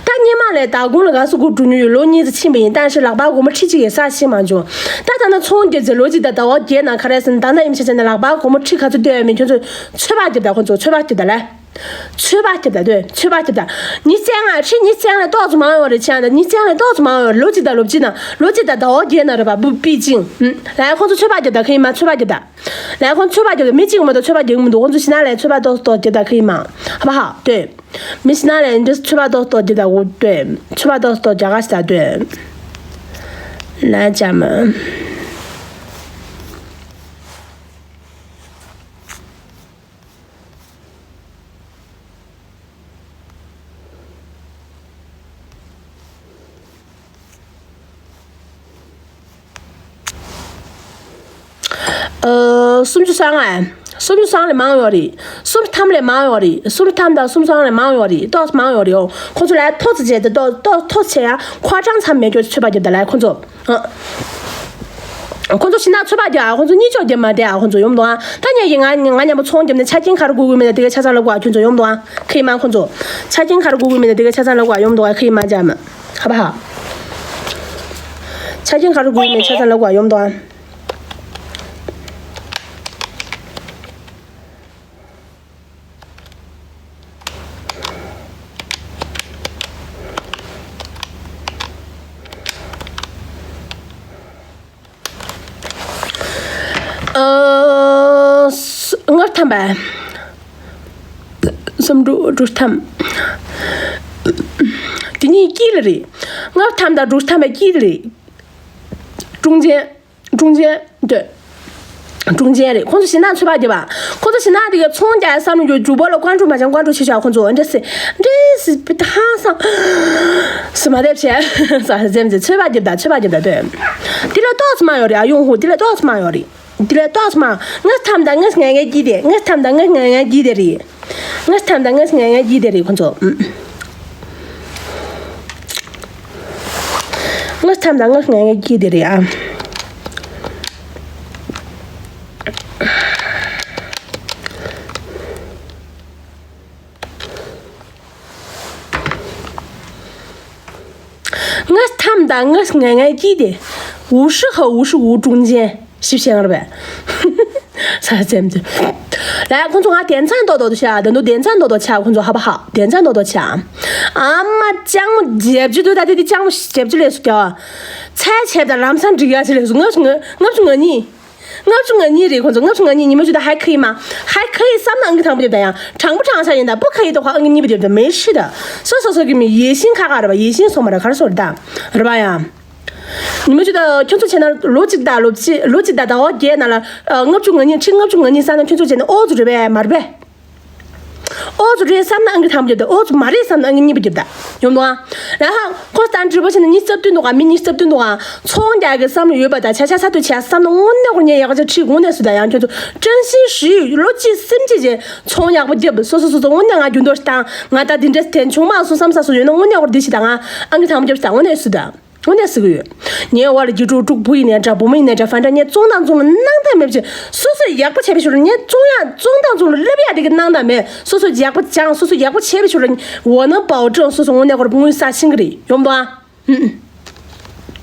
ད་སྔོན་མ་ལས་ད་དགུང་ལ་ག་སུ་སྒུག་འགྲོ་མྱོང་ཡོད། ལོ་གཉིས་ཙམ་ཕྱིན་པ་ཡིན། ད་ཕྱིན་ལག་པ་སྒོར་མོ་ཁྲི་གཅིག་ཡས་ས་ཤེས་མ་བྱུང་། ད་ད་ནི་ཚོང་རྒྱབ་ཚེ་ལོ་གཅིག་དང་ཟླ་བ་བརྒྱད་ནང་ག་རེ་ཟེར་ན། ད་ནི་ཡིན་ཕྱིན་ཆད་ནས་ལག་པ་སྒོར་མོ་ཁྲི་ག་ཚོད་སྟེར་ཡོད་མེད་ཁྱོད་ཚོ་ཚོད་དཔག་རྒྱབ་དང་། ཁོང་ཚོ་ཚོད་དཔག་རྒྱབ་དང་ལ། ཚོད་དཔག་རྒྱབ་དང་ལྟོས། ཚོད་དཔག་རྒྱབ་དང་། ཉི་ཤུ་རྩ་ལྔ་ཁྲི་ཉི་ཤུ་རྩ་ལྔ་ལས་ཏོག་ཙམ་མང་ཡོད་རེད། ཆ་ཡང་ད་ཉི་ཤུ་རྩ་ལྔ་ལས་ཏོག་ཙམ་མང་ཡོད་རེད། ལོ་གཅིག་དང་ལོ་གཅིག་ནང་ལོ་གཅིག་དང་ཟླ་བ་བརྒྱད་ནང་རེད་པ། པུ་པི་ཅིང་། ལ་ཁོང་ཚོ་ཚོད་དཔག་རྒྱབ་དང་། ཁ་ཡིན་མ་ཚོད་དཔག་རྒྱབ་དང་། ལ་ཁོང་ཚོད་དཔག་རྒྱབ་དང་། མི་གཅིག་མ་གཏོགས་ཚོད་དཔག་རྒྱབ་ཀྱི་མི་འདུག་ཁོང་ཚོ་ཞེ་ན་ལས་ཚོད་དཔག་ཏོག་ཏོག་རྒྱབ་དང་། ཁ་ཡིན་མ། ཧ་པ་ཧ་ལྟོས། མི་ཤི་ན་ལས་འདི་ཚོད་པ་ཏོག་ཏོག་འདི་དག་འོ་ལྟོས། ཚོད་པ་ཏོག་ཏོག་རྒྱ་གར་ཞིག་དག་ལྟོས། ན་ཅམ། ཨ། སུམ་ཅུ་སོ་ལྔ། སུམ་ཅུ་སོ་ལྔ་ལས་མང་ཡོད་རེད། སུམ་ཅུ་ཐམ་ལས་མང་ཡོད་རེད། སུམ་ཅུ་ཐམ་དང་སུམ་ཅུ་སོ་ལྔ་ལས་མང་ཡོད་རེད། ཏོག་ཙམ་མང་ཡོད་རེད། ཨོ། ཁོང་ཚོ་ལ་ཐོ་ཙམ་བྱས་ཏེ་ཏོག་ཏོག་ཐོ་ཙམ་བྱས་ཡང་ཁོ་གྲངས་ཚང་མེད་ཀྱོག་ཚོད་དཔག་རྒྱབ་ད་ལ་ཁོང་ཚོ། ཨ། ཁོང་ཚོ་ཤི་ན་ཚོད་དཔག་རྒྱབ་ཨ། ཁོང་ཚོ་གཉིད་ཆོག་རྒྱབ་མ་བསྡད་ཨ། ཁོང་ཚོ་ཡོང་འདུག་ཨ། ད་ངས་ཀྱི་ང་ང་མཉམ་པོ་ཚོང་རྒྱབ་ནས་ཆ་རྐྱེན་ག་རེ་དགོས་ཀྱི་མིན་ན་དེ་གའི་ཆ་ཚང་ལབ་དགོས་ཨ། ཁྱོད་ཚོ་ཡོང་འདུག་ཨ། ཁ་ཡིན་མ། ཁོང་ཚོ་ཆ་རྐྱེན་ག་རེ་དགོས་ཀྱི་མིན་ན་དེ་གའི་ཆ་ཚང་ལབ་དགོས་ཨ། ཡོང་འདུག་ཨ། ཁ་ཡིན་མ་ཅམ། ཧ་པ་ཧ། ཆ་རྐྱེན་ག་རེ་དགོས་ཀྱི་མིན་ཆ་ཚང་ལབ་དགོས་ཨ། ཡོང་འདུག་ཨ། ཨ། ལྔ་བཅུ་ཐམ་པ། སུམ་ཅུ་དྲུག་ཅུ་ཐམ། དེ་གཉིས་དཀྱིལ་ལ་རེད། ལྔ་བཅུ་ཐམ་དང་དྲུག་ཅུ་ཐམ་པའི་དཀྱིལ་ལ་རེད། ཀྲུང་ཅན། ཀྲུང་ཅན་ལྟོས། ཀྲུང་ཅན་རེད། ཁོང་ཚོ་ཞེ་ན་ཚོད་དཔག་རྒྱབ་པ། ཁོང་ཚོ་ཞེ་ན་དེ་ག་ཚོང་རྒྱག་བསམ་བློ་ཡོད། འགྲུལ་པོ་ལ་ཀོང་ཀྲུག་མ་བྱང་ཀོང་ཀྲུག་ཆེ་ཆོག་ཁོང་ཚོ་འདྲ་སེ་འདྲ་སེ་ཧང་སང་སེ་མ་དེབ་བྱས་ས་ཟེམ་ཟེ་ཚོད་དཔག་རྒྱབ་ད། ཚོད་དཔག་རྒྱབ་ད་ལྟོས། དེ་ལ་ཏོག་ཙམ་མ་ཡོད་རེད་ཨ། ཡོང་ཧུ་དེ་ལ་ཏོག་ཙམ་མ་ཡོད་རེད། དེ་ལ་ཏོག་ཙམ་མ། ལྔ་བཅུ་ཐམ་དང་ལྔ་བཅུ་ང་ལྔ་དཀྱིལ་དེ། ལྔ་བཅུ་ཐམ་དང་ལྔ་བཅུ་ང་ལྔ་དཀྱིལ་དེ་རེད། ལྔ་བཅུ་ཐམ་དང་ལྔ་བཅུ་ང་ལྔ་དཀྱིལ་དེ་རེད་ཁོང་ཚོ། ལྔ་བཅུ་ཐམ་དང་ལྔ་བཅུ་ང་ལྔ་དཀྱིལ་དེ་རེད་ཨ། ལྔ་བཅུ་ཐམ་དང་ལྔ་བཅུ་ང་ལྔ་དཀྱིལ་དེ། 五十和五十五中间། ཞིབ་བཤད་ངར་བས། ས་ཙེམ་ཙེ། ལ་ཁོང་ཚོ་ང་དན་ཚང་ཏོག་ཏོག་ཤ་ད་ནུ་དན་ཚང་ཏོག་ཏོག་ཆ་ཁོང་ཚོ་ཧ་པ་ཧ་དན་ཚང་ཏོག་ཏོག་ཆ། ཨ་མ་ལྕང་མོ་བརྒྱད་ཅུ་དུ་ད་དེ་དེ་ལྕང་མོ་བརྒྱད་ཅུ་ལས་སུ་རྒྱ་བ། ཚད་ཆེ་ད་ལམ་སང་འགྲིག་ཡ་ཆེ་ལས་སུ་ལྔ་བཅུ་ང་ལྔ་བཅུ་ང་གཉིས། ལྔ་བཅུ་ང་གཉིས་རེད་ཁོང་ཚོ། ལྔ་བཅུ་ང་གཉིས་ཉི་མ་བཅུ་ད་ཧའི་ཁི་མ། ཧའི་ཁི་བསམ་ན་ཨང་ཀི་དང་པོ་རྒྱབ་ད་ཡང་དྲང་པོ་དྲང་ས་ཡིན་ད་པོ་ཁི་ཏོ་ཁ་ཨང་ཀི་གཉིས་པ་རྒྱབ་ད་མེ་ཤི་ད། སོ་སོ་སོ་གི་མི་ཡེ་ཤིང་ཁ་ཁ་རེད་པ། ཡེ་ཤིང་སོ་མ་རེད་ག་རེ་སོ་རེད་ད། རེད་པ་ཡང་། ཉི་མ་བཅུ་ད་ཁྱོད་ཚོ་བྱས་ན་ལོ་གཅིག་ད་ལོ་གཅིག་ལོ་གཅིག་ད་ཟླ་བ་བརྒྱད་ནང་ལ་ལྔ་བཅུ་ང་གཉིས་ཁྲི་ལྔ་བཅུ་ང་གཉིས་བསམ་ན་ཁྱོད་ཚོ་བྱས་ན་ཨོ་ཚོ་རེད་པས་མ་རེད་པས། ཨོ་ཚོ་རེད་བསམ་ན་ཨང་ཀི་དང་པོ་རྒྱབ་ད། ཨོ་ཚོ་མ་རེད་བསམ་ན་ཨང་ཀི་གཉིས་པ་རྒྱབ་ད། ཡོང་འདུག་ཨ། ལ་ཧ་ཁོ་སྟན་འགྲུལ་པ་བྱས་ན་ཉི་ཤུ་རྩ་བདུན་འདུག་ཨ། མི་ཉི་ཤུ་རྩ་བདུན་འདུག་ཨ། ཚོང་རྒྱག་གི་བསམ་བློ་ཡོད་པ་དང་ཆ་ཆ་ས་དུ་བྱས་བསམ་ན་དངོས་གནས་ཁོ་ཉན་ཡག་པོ་ཆ་ཁྲིད་དངོས་གནས་སུ་ད་ཡང་ཁྱོད་ཚོ་ཀྲན་ཤིན་ཞུས་ལོ་གཅིག་སེམས་ཅི་བྱས་ཚོང་ཡག་པོ་རྒྱབ་སོ་སོ་སོ་སོ་དངོས་གནས་ང་རྒྱུན་དུ་བཏང་ང་ད་འདི་འདྲས་དེ་བྱུང་མ་སོང་བསམ་ས་སོ་ཡོད་ན་དངོས་གནས་ཁོ་འདི་ཞིག་ད་ང་ཨང་ཀི་དང་པོ་རྒྱབ་ཞིག་ད་དངོས་གནས་སུ་ད། དངོས་གནས་ཟེར་གི་ཡོད། ངའི་བར་གྱི་ཕྲུག་ཕྲུག་བུ་ཡིན་ནའི་འདྲ་བུ་མོ་ཡིན་ནའི་འདྲ་ཕན་འདྲ་ངས་བཙོང་དང་བཙོང་ལ་སྣང་དག་མེད་པ་བྱས་སོ་སོས་ཡག་པོ་བྱས་པའི་ཞོར་ལ་ངས་བཙོང་ཡག་བཙོང་དང་བཙོང་ལ་སླེབས་ཡག་དེ་གི་སྣང་དག་མེད། སོ་སོས་ཡག་པོ་སྦྱངས་སོ་སོས་ཡག་པོ་བྱས་པའི་ཞོར་ལ་འོ་ན་པའོ་ཀྲང་སོ་སོ་དངོས་གནས་ཁོ་ར་དངུལ་ས་ཤིང་གི་རེད་ཡོང་དང་། ཨ།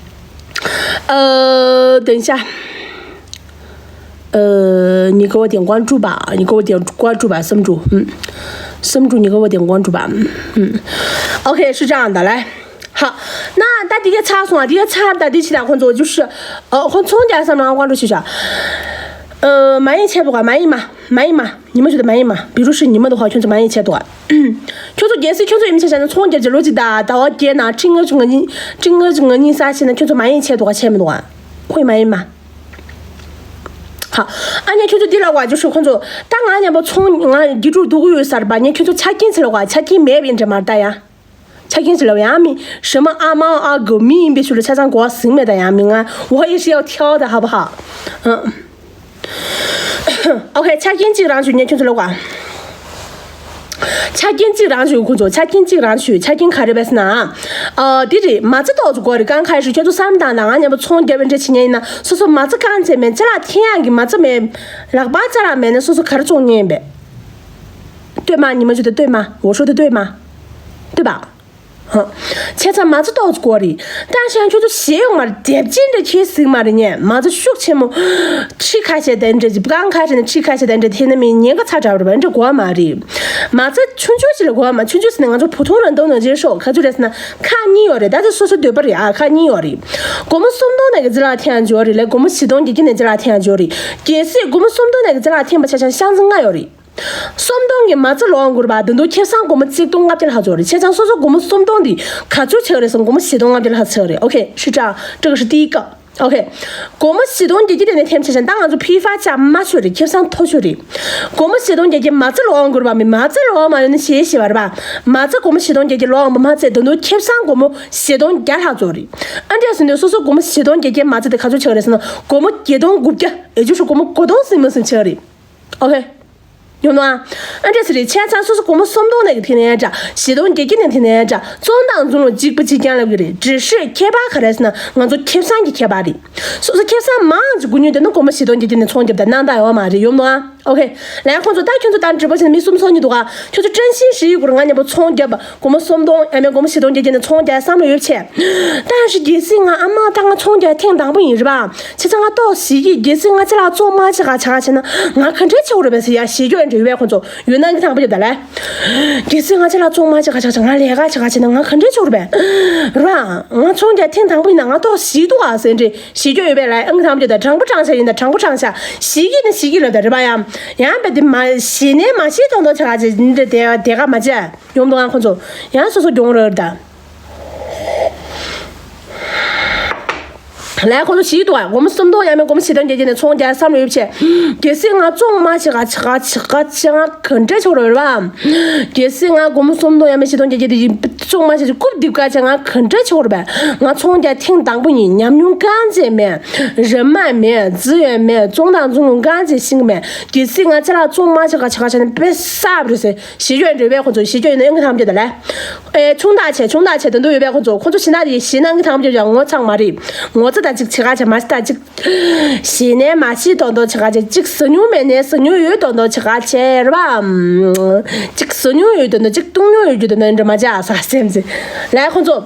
ཨ། དེང་ཤ། ཨ། ཉི་ག་བ་དེ་ཀོང་ཀྲུག་པ། ཉི་ག་བ་དེ་ཀོང་ཀྲུག་པ་བསམ་འགྲུབ། ཨ། བསམ་འགྲུབ་ཉི་ག་བ་དེ་ཀོང་ཀྲུག་པ། ཨ། ཨོ་ཁེ་ཧྲི་ཅང་ད་ལེ། ཧ། ན་ད་དེ་ག་ཚར་སོང་ཨ། དེ་ག་ཚར་ད་དེ་ཕྱི་ད་ཁོང་ཚོ་རྒྱུ་ཧྲི། ཨ། ཁོང་ཚོང་རྒྱག་བསམ་ན་ཀོང་ཀྲུག་ཤི་ཤ། ཨ། མ་ཡིན་ཆད་པོ་ག་མ་ཡིན་མ། མ་ཡིན་མ། ཉི་མ་ཞིག་ད་མ་ཡིན་མ། བི་རུ་ཧྲི་ཉི་མ་དུ་ཧ་ཁྱོད་ཚོ་མ་ཡིན་ཆད་དོ་ག་ཁྱོད་ཚོ་རྒྱལ་སྲིད་ཁྱོད་ཚོ་ཡིན་ཆད་བྱས་ན་ཚོང་རྒྱབ་ཀྱི་ལོ་གཅིག་ད་ཟླ་བ་བརྒྱད་ནང་ཁྲི་ལྔ་བཅུ་ང་གཉིས་ཁྲི་ལྔ་བཅུ་ང་གཉིས་ས་ཕྱིན་ན་ཁྱོད་ཚོ་མ་ཡིན་ཆད་དོ་ག་ཆད་མི་འདུག་ག་ཁོ་ཡིན་མ་ཡིན་མ། ཧ། ཨ་ནི་ཁྱོད་ཚོ་འདི་ལ་བ་རྒྱུ་ཧྲི་ཁོང་ཚོ་ད་ང་མཉམ་པོ་ཚོང་ང་རྒྱུ་དྲུག་འདུག་གི་ཡོད་ས་རེད་པ། ངས་ཁྱོད་ཚོ་ཆ་རྐྱེན་ཚེ་ལ་བ་ཆ་རྐྱེན་མེད་པ་ཡིན་འདྲ་མ་རེད་ད་ཡ། ཆ་རྐྱེན་ཚེ་ལ་བ་ཡང་མི་ཧྲི་མ་ཨ་མ་ཨ་གི་མི་ཡིན་པའི་ཞུ་ལ་ཆ་ཚང་གོ་བ་ཟིན་མེད་ད་ཡང་མི་ང་བ་ཡི་ཧྲི་ཡའོ་ཐེའོ་ད་ཧ་བ་ཧ། ཨ། ཨོ་ཁེ་ཆ་རྐྱེན་གཅིག་རང་ཞུ་ཉན་ཁྱོད་ཚོ་ལོག་ག་ཆ་རྐྱེན་གཅིག་རང་ཞུ། ཁོ་ཚོ་ཆ་རྐྱེན་གཅིག་རང་ཞུ། ཆ་རྐྱེན་ག་རེ་བས་ན། ཨ་འདི་རེད། མ་རྩ་ཏོག་ཙམ་དགོས་རེད། གང་ག་ཞིག་ཁྱོད་ཚོ་བསམ་བཏང་དང་། ང་མཉམ་པོ་ཚོང་རྒྱབ་པའི་འདྲ་བྱེད་མཁན་ཡིན་ན། སོ་སོ་མ་རྩ་གང་ཚད་མེད་ཅ་ལག་འཐེན་ཡག་གི་མ་རྩ་མེད། ལག་པ་ཅ་ལག་མེད་ན་སོ་སོ་ག་རེ་བཙོང་མཁན་ཡིན་པས། སྟོད་མ་ཉི་མ་ཅུ་དང་སྟོད་མ་འོ་ཧྲོ་དང་སྟོད་མ། སྟོད་པ། ཧ། བྱས་ཙང་མ་རྩ་ཏོག་ཙམ་དགོས་རེད། ད་གཞན་ཁྱོད་ཚོ་ཞེ་ཡོང་མ་རེད། དེབ་ཅན་འདྲ་ཁྱེད་གཟིགས་མ་རེད་ཉན། མ་རྩ་ཤུགས་ཆེན་མོ། ཁྲི་ཁ་ཤས་དེ་འདྲ་གང་ཁ་ཤས་ནས་ཁྲི་ཁ་ཤས་དེ་འདྲ་འཐེན་ན་མི་ཉེན་ཁ་ཚ་དྲགས་རེད་པ། འདྲ་དགོས་མ་རེད། མ་རྩ་ཆུང་ཆུང་ཞིག་ལ་དགོས་མ། ཆུང་ཆུང་ཟེར་ན་ང་ཚོ་བུ་ཐུང་རང་སྟོང་ནང་བརྗེ་ཤོག་ག་ཚོད་རེད་ཟེར་ན་ཁག་གཉིས་ཡོད་རེད། ད་དེ་སོ་སོ་འདོད་པ་རེད་ཨ། ཁག་གཉིས་ཡོད་རེད། སྒོར་མོ་སུམ་སྟོང་ནས་གི་རྩི་ལག་འཐེན་ཡག་འཇོག་རེད་ལ། སྒོར་མོ་བཞི་སྟོང་བརྒྱད་བརྒྱ་ནས་རྩི་ལག་འཐེན་ཡག་འཇོག་རེད། གལ་སྲིད་སྒོར་མོ་སུམ་སྟོང་ནས་གི་རྩི་ལག་འཐེན་པ་ཆ་ཆ་ཤང་ཙི་ལྔ་ཡོད་རེད། སུམ་སྟོང་གི་མ་རྩ་ལོག་འགུར་བ་དེ་འདུག་ཁེ་བཟང་སྒོར་མོ་གཅིག་སྟོང་ལྔ་བརྒྱ་ལྷག་ཙམ་རེད། བྱས་ཙང་སོ་སོ་སྒོར་མོ་སུམ་སྟོང་འདི་ག་ཚོད་ཆགས་རེད་ཟེར་ན། སྒོར་མོ་བཞི་སྟོང་ལྔ་བརྒྱ་ལྷག་ཙམ་རེད། ཨོ་ཁེ། ཧྲི་ཀྲ་ཀྲི་ཀ་ཧྲི་ཏི་ཀ་ཨོ་ཁེ། སྒོར་མོ་བཞི་སྟོང་བརྒྱད་བརྒྱ་དེ་ནས་འཐེན་བྱས་ཙང་། ད་ང་ཚོ་ཕི་ཧྥ་ཅག་མ་ཤོད་རེད། ཁེ་བཟང་མཐོ་ཤོས་རེད། སྒོར་མོ་བཞི་སྟོང་བརྒྱད་བརྒྱ་མ་རྩ་ལོག་འགུར་བ་མི། མ་རྩ་ལོག་མ་ཡོང་ན་ཞེ་ཞེ་བ་རེད་པ། མ་རྩ་སྒོར་མོ་བཞི་སྟོང་བརྒྱད་བརྒྱ་ལོག་འོང་བ་མ་ཚད་དེ་འདུག་ཁེ་བཟང་སྒོར་མོ་བཞི་སྟོང་བརྒྱ་ལྷག་ཙམ་རེད། ཨ་འདྲས་སོང་དུས་སོ་སོ་སྒོར་མོ་བཞི་སྟོང་བརྒྱད་བརྒྱ་མ་རྩ་དེ་ག་ཚོད་ཆགས་རེད་ཟེར་ན། སྒོར་མོ་བརྒྱད་སྟོང་དགུ་བརྒྱ། ཨེ་ཅོ་ཧྲི་སྒོར་མོ་དགུ་སྟོང་ཟིན་མ་ཟིན་ཆགས་རེད། ཨོ་ཁེ། ཡོང་ནོ་ཨ། ཨ་འདྲ་ཟེར་རེད། བྱས་ཙང་སོ་སོ་སྒོར་མོ་སུམ་སྟོང་ནས་ཀྱི་འཐེན་ནའི་འདྲ། བཞི་སྟོང་བརྒྱད་བརྒྱ་ནས་འཐེན་ནའི་འདྲ། བཙོང་སྟངས་བཙོང་ལུགས་གཅིག་པ་གཅིག་རྐྱང་ལབ་ཀྱི་རེད། འབྲི་ཤོད་ཁྱད་པར་ག་རེ་ཟེར་ན། ང་ཚོ་ཁེ་བཟང་གི་ཁྱད་པར་རེད། སོ་སོ་ཁེ་བཟང་མང་ཅིག་དགོས་ཉོས་དེ་ནི་སྒོར་མོ་བཞི་སྟོང་བརྒྱད་བརྒྱ་ནས་ཚོང་རྒྱབ་དང་གནང་སྟངས་ཡོད་མ་རེད། ཡོང་ནོ་ཨ། ཨོ་ཁེ། ལན་ཁོང་ཚོ་ད་ཁྱོད་ཚོ་ད་འདྲི་པོ་བྱས་ན་མི་གསུམ་སོང་ཉིད་འདུག་ག་ཁྱོད་ཚོ་བཀྲ་ཤིས་ཧྲི་ཡི་གུར་ང་མཉམ་པོ་ཚོང་རྒྱབ། སྒོར་མོ་སུམ་སྟོང་ཡང་མིན་སྒོར་མོ་བཞི་སྟོང་བརྒྱད་བརྒྱ་ནས་ཚོང་རྒྱག་བསམ་བློ་ཡོད་བྱས། ད་ཧྲི་གལ་སྲིད་ང་ཨ་མ་ད་ང་ཚོང་རྒྱག་ཐེངས་དང་པོ་ཡིན་རེད་པ། བྱས་ཙང་ང་ཏོག་ཞིག་གིས་གལ་སྲིད་ང་ཅ་ལག་བཙོང་མ་བྱེད་ག་བྱེད་ག་བྱས་ན་ང་ག་འདྲས་བྱེད་དགོས་རེད་པས་ཟེར་ཡ་ཞེས་སྐྱོ་ཡན་འདྲ་ཡོད་པས། ཁོང་ཚོ་ཡོད་ན་གི་དང་པོ་རྒྱབ་ད་ལས། གལ་སྲིད་ང་ཅ་ལག་བཙོང་མ་བྱེད་ག་བྱེད་ག་བྱེད་ང་ལས་ཀ་བྱེད་ག་བྱེད་ན་ང་ག་འདྲས་བྱེད་དགོས་རེད་པས། རེད་པ། ང་ཚོང་རྒྱག་ཐེངས་དང་པོ་ཡིན་ན་ང་ཏོག་ཞིག་འདུག་ཨ་ཟེར་འདྲ་ཞེས་སྐྱོ་ཡོད་པས་ལ། ཨང་གི་དང་པོ་རྒྱབ་ད་དྲང་པོ་དྲང་བཞག་ཡིན་ད་དྲང་པོ་དྲང་བཞག་ཞིག་གིས་ནི་ཞིག་གིས་ལབ་ད་རེད་པ་ཡ། ཡང་བས་དེ་མ་ཞེ་ནས་མ་ཞེ་དོན་དོ་བྱེད་ག་བྱེད་འདྲ་དེ་དེ་ག་མ་བྱེད། ཡོང་འདུག་ཨང་ཁོ་ཚོ། ཡང་སོ་སོ་གྱོང་རེད་ད། ལས་ཁོ་ཚོ་ཞིག་འདུག་ཨ། སྒོར་མོ་སུམ་སྟོང་ཡང་མིན་སྒོར་མོ་བཞི་སྟོང་བརྒྱད་བརྒྱ་ནས་ཚོང་རྒྱག་བསམ་བློ་ཡོད་བྱས། གལ་སྲིད་ང་བཙོང་མ་བྱེད་ག་བྱེད་ག་བྱེད་ག་བྱེད་ང་ག་འདྲ་ཆོག་རེད་པ། གལ་སྲིད་ང་སྒོར་མོ་སུམ་སྟོང་ཡང་མིན་བཞི་སྟོང་བརྒྱད་བརྒྱ་དེ་ཡིན་བཙོང་མ་བྱེད་ཀྱི་རྐུབ་རྡིབ་ག་བྱེད་ང་ག་འདྲ་ཆོག་རེད་པས། ང་ཚོང་རྒྱག་ཐེངས་དང་པོ་ཡིན། ཉམས་མྱོང་གང་ཅི་མེད། རེ་མ་མེད། རྩིས་ཡོན་མེད། བཙོང་སྟངས་བཙོང་ལུགས་གང་ཅི་ཤེས་ཀྱི་མེད། གལ་སྲིད་ང་ཅ་ལག་བཙོང་མ་བྱེད་ག་བྱེད་ག་བྱེད་ན་དཔེ་གསར་པ་རེད་ཟེར། ཞེས་སྐྱོ་ཡོད་རེད་པས་ཁོ་ཚོ། ཞེས་སྐྱོ་ཡོད་ན་ཨང་གི་དང་པོ་རྒྱབ་ད་ལས། ཨེ་ཆུང་བདག་བྱས་ཆུང་བདག་བྱས་དོན་དུ་ཡོད་པས་ཁོ་ཚོ། ཁོ་ཚོ་ཞེ་ན་དེ་ཞེ་ན་ཨང་གི་དང་པོ་རྒྱབ་ཡང་ངོ་ཚ་མ་རེད། ངོ་ཚ་ད་ཅིག་བྱེད་ག་བྱེད་མ་ཤེས་ད་ཅིག་ཞེ་ནས་མ་ཤེས་དོན་དུ་བྱེད་ག་བྱེད། ཅིག་ཟ་མྱོང་མེད་ནས་ཟ་མྱོང་ཡོད་དོན་དུ་བྱེད་ག་བྱེད་རེད་པ། ཅིག་ཟ་མྱོང་ཡོད་དོན་དུ་ཅིག་བཏུང་མྱོང་ཡོད་རྒྱུ་དོན་དུ་འདྲ་མ་བྱ་ས་སེམས་ཟེར་ལས་ཁོ་ཚོ།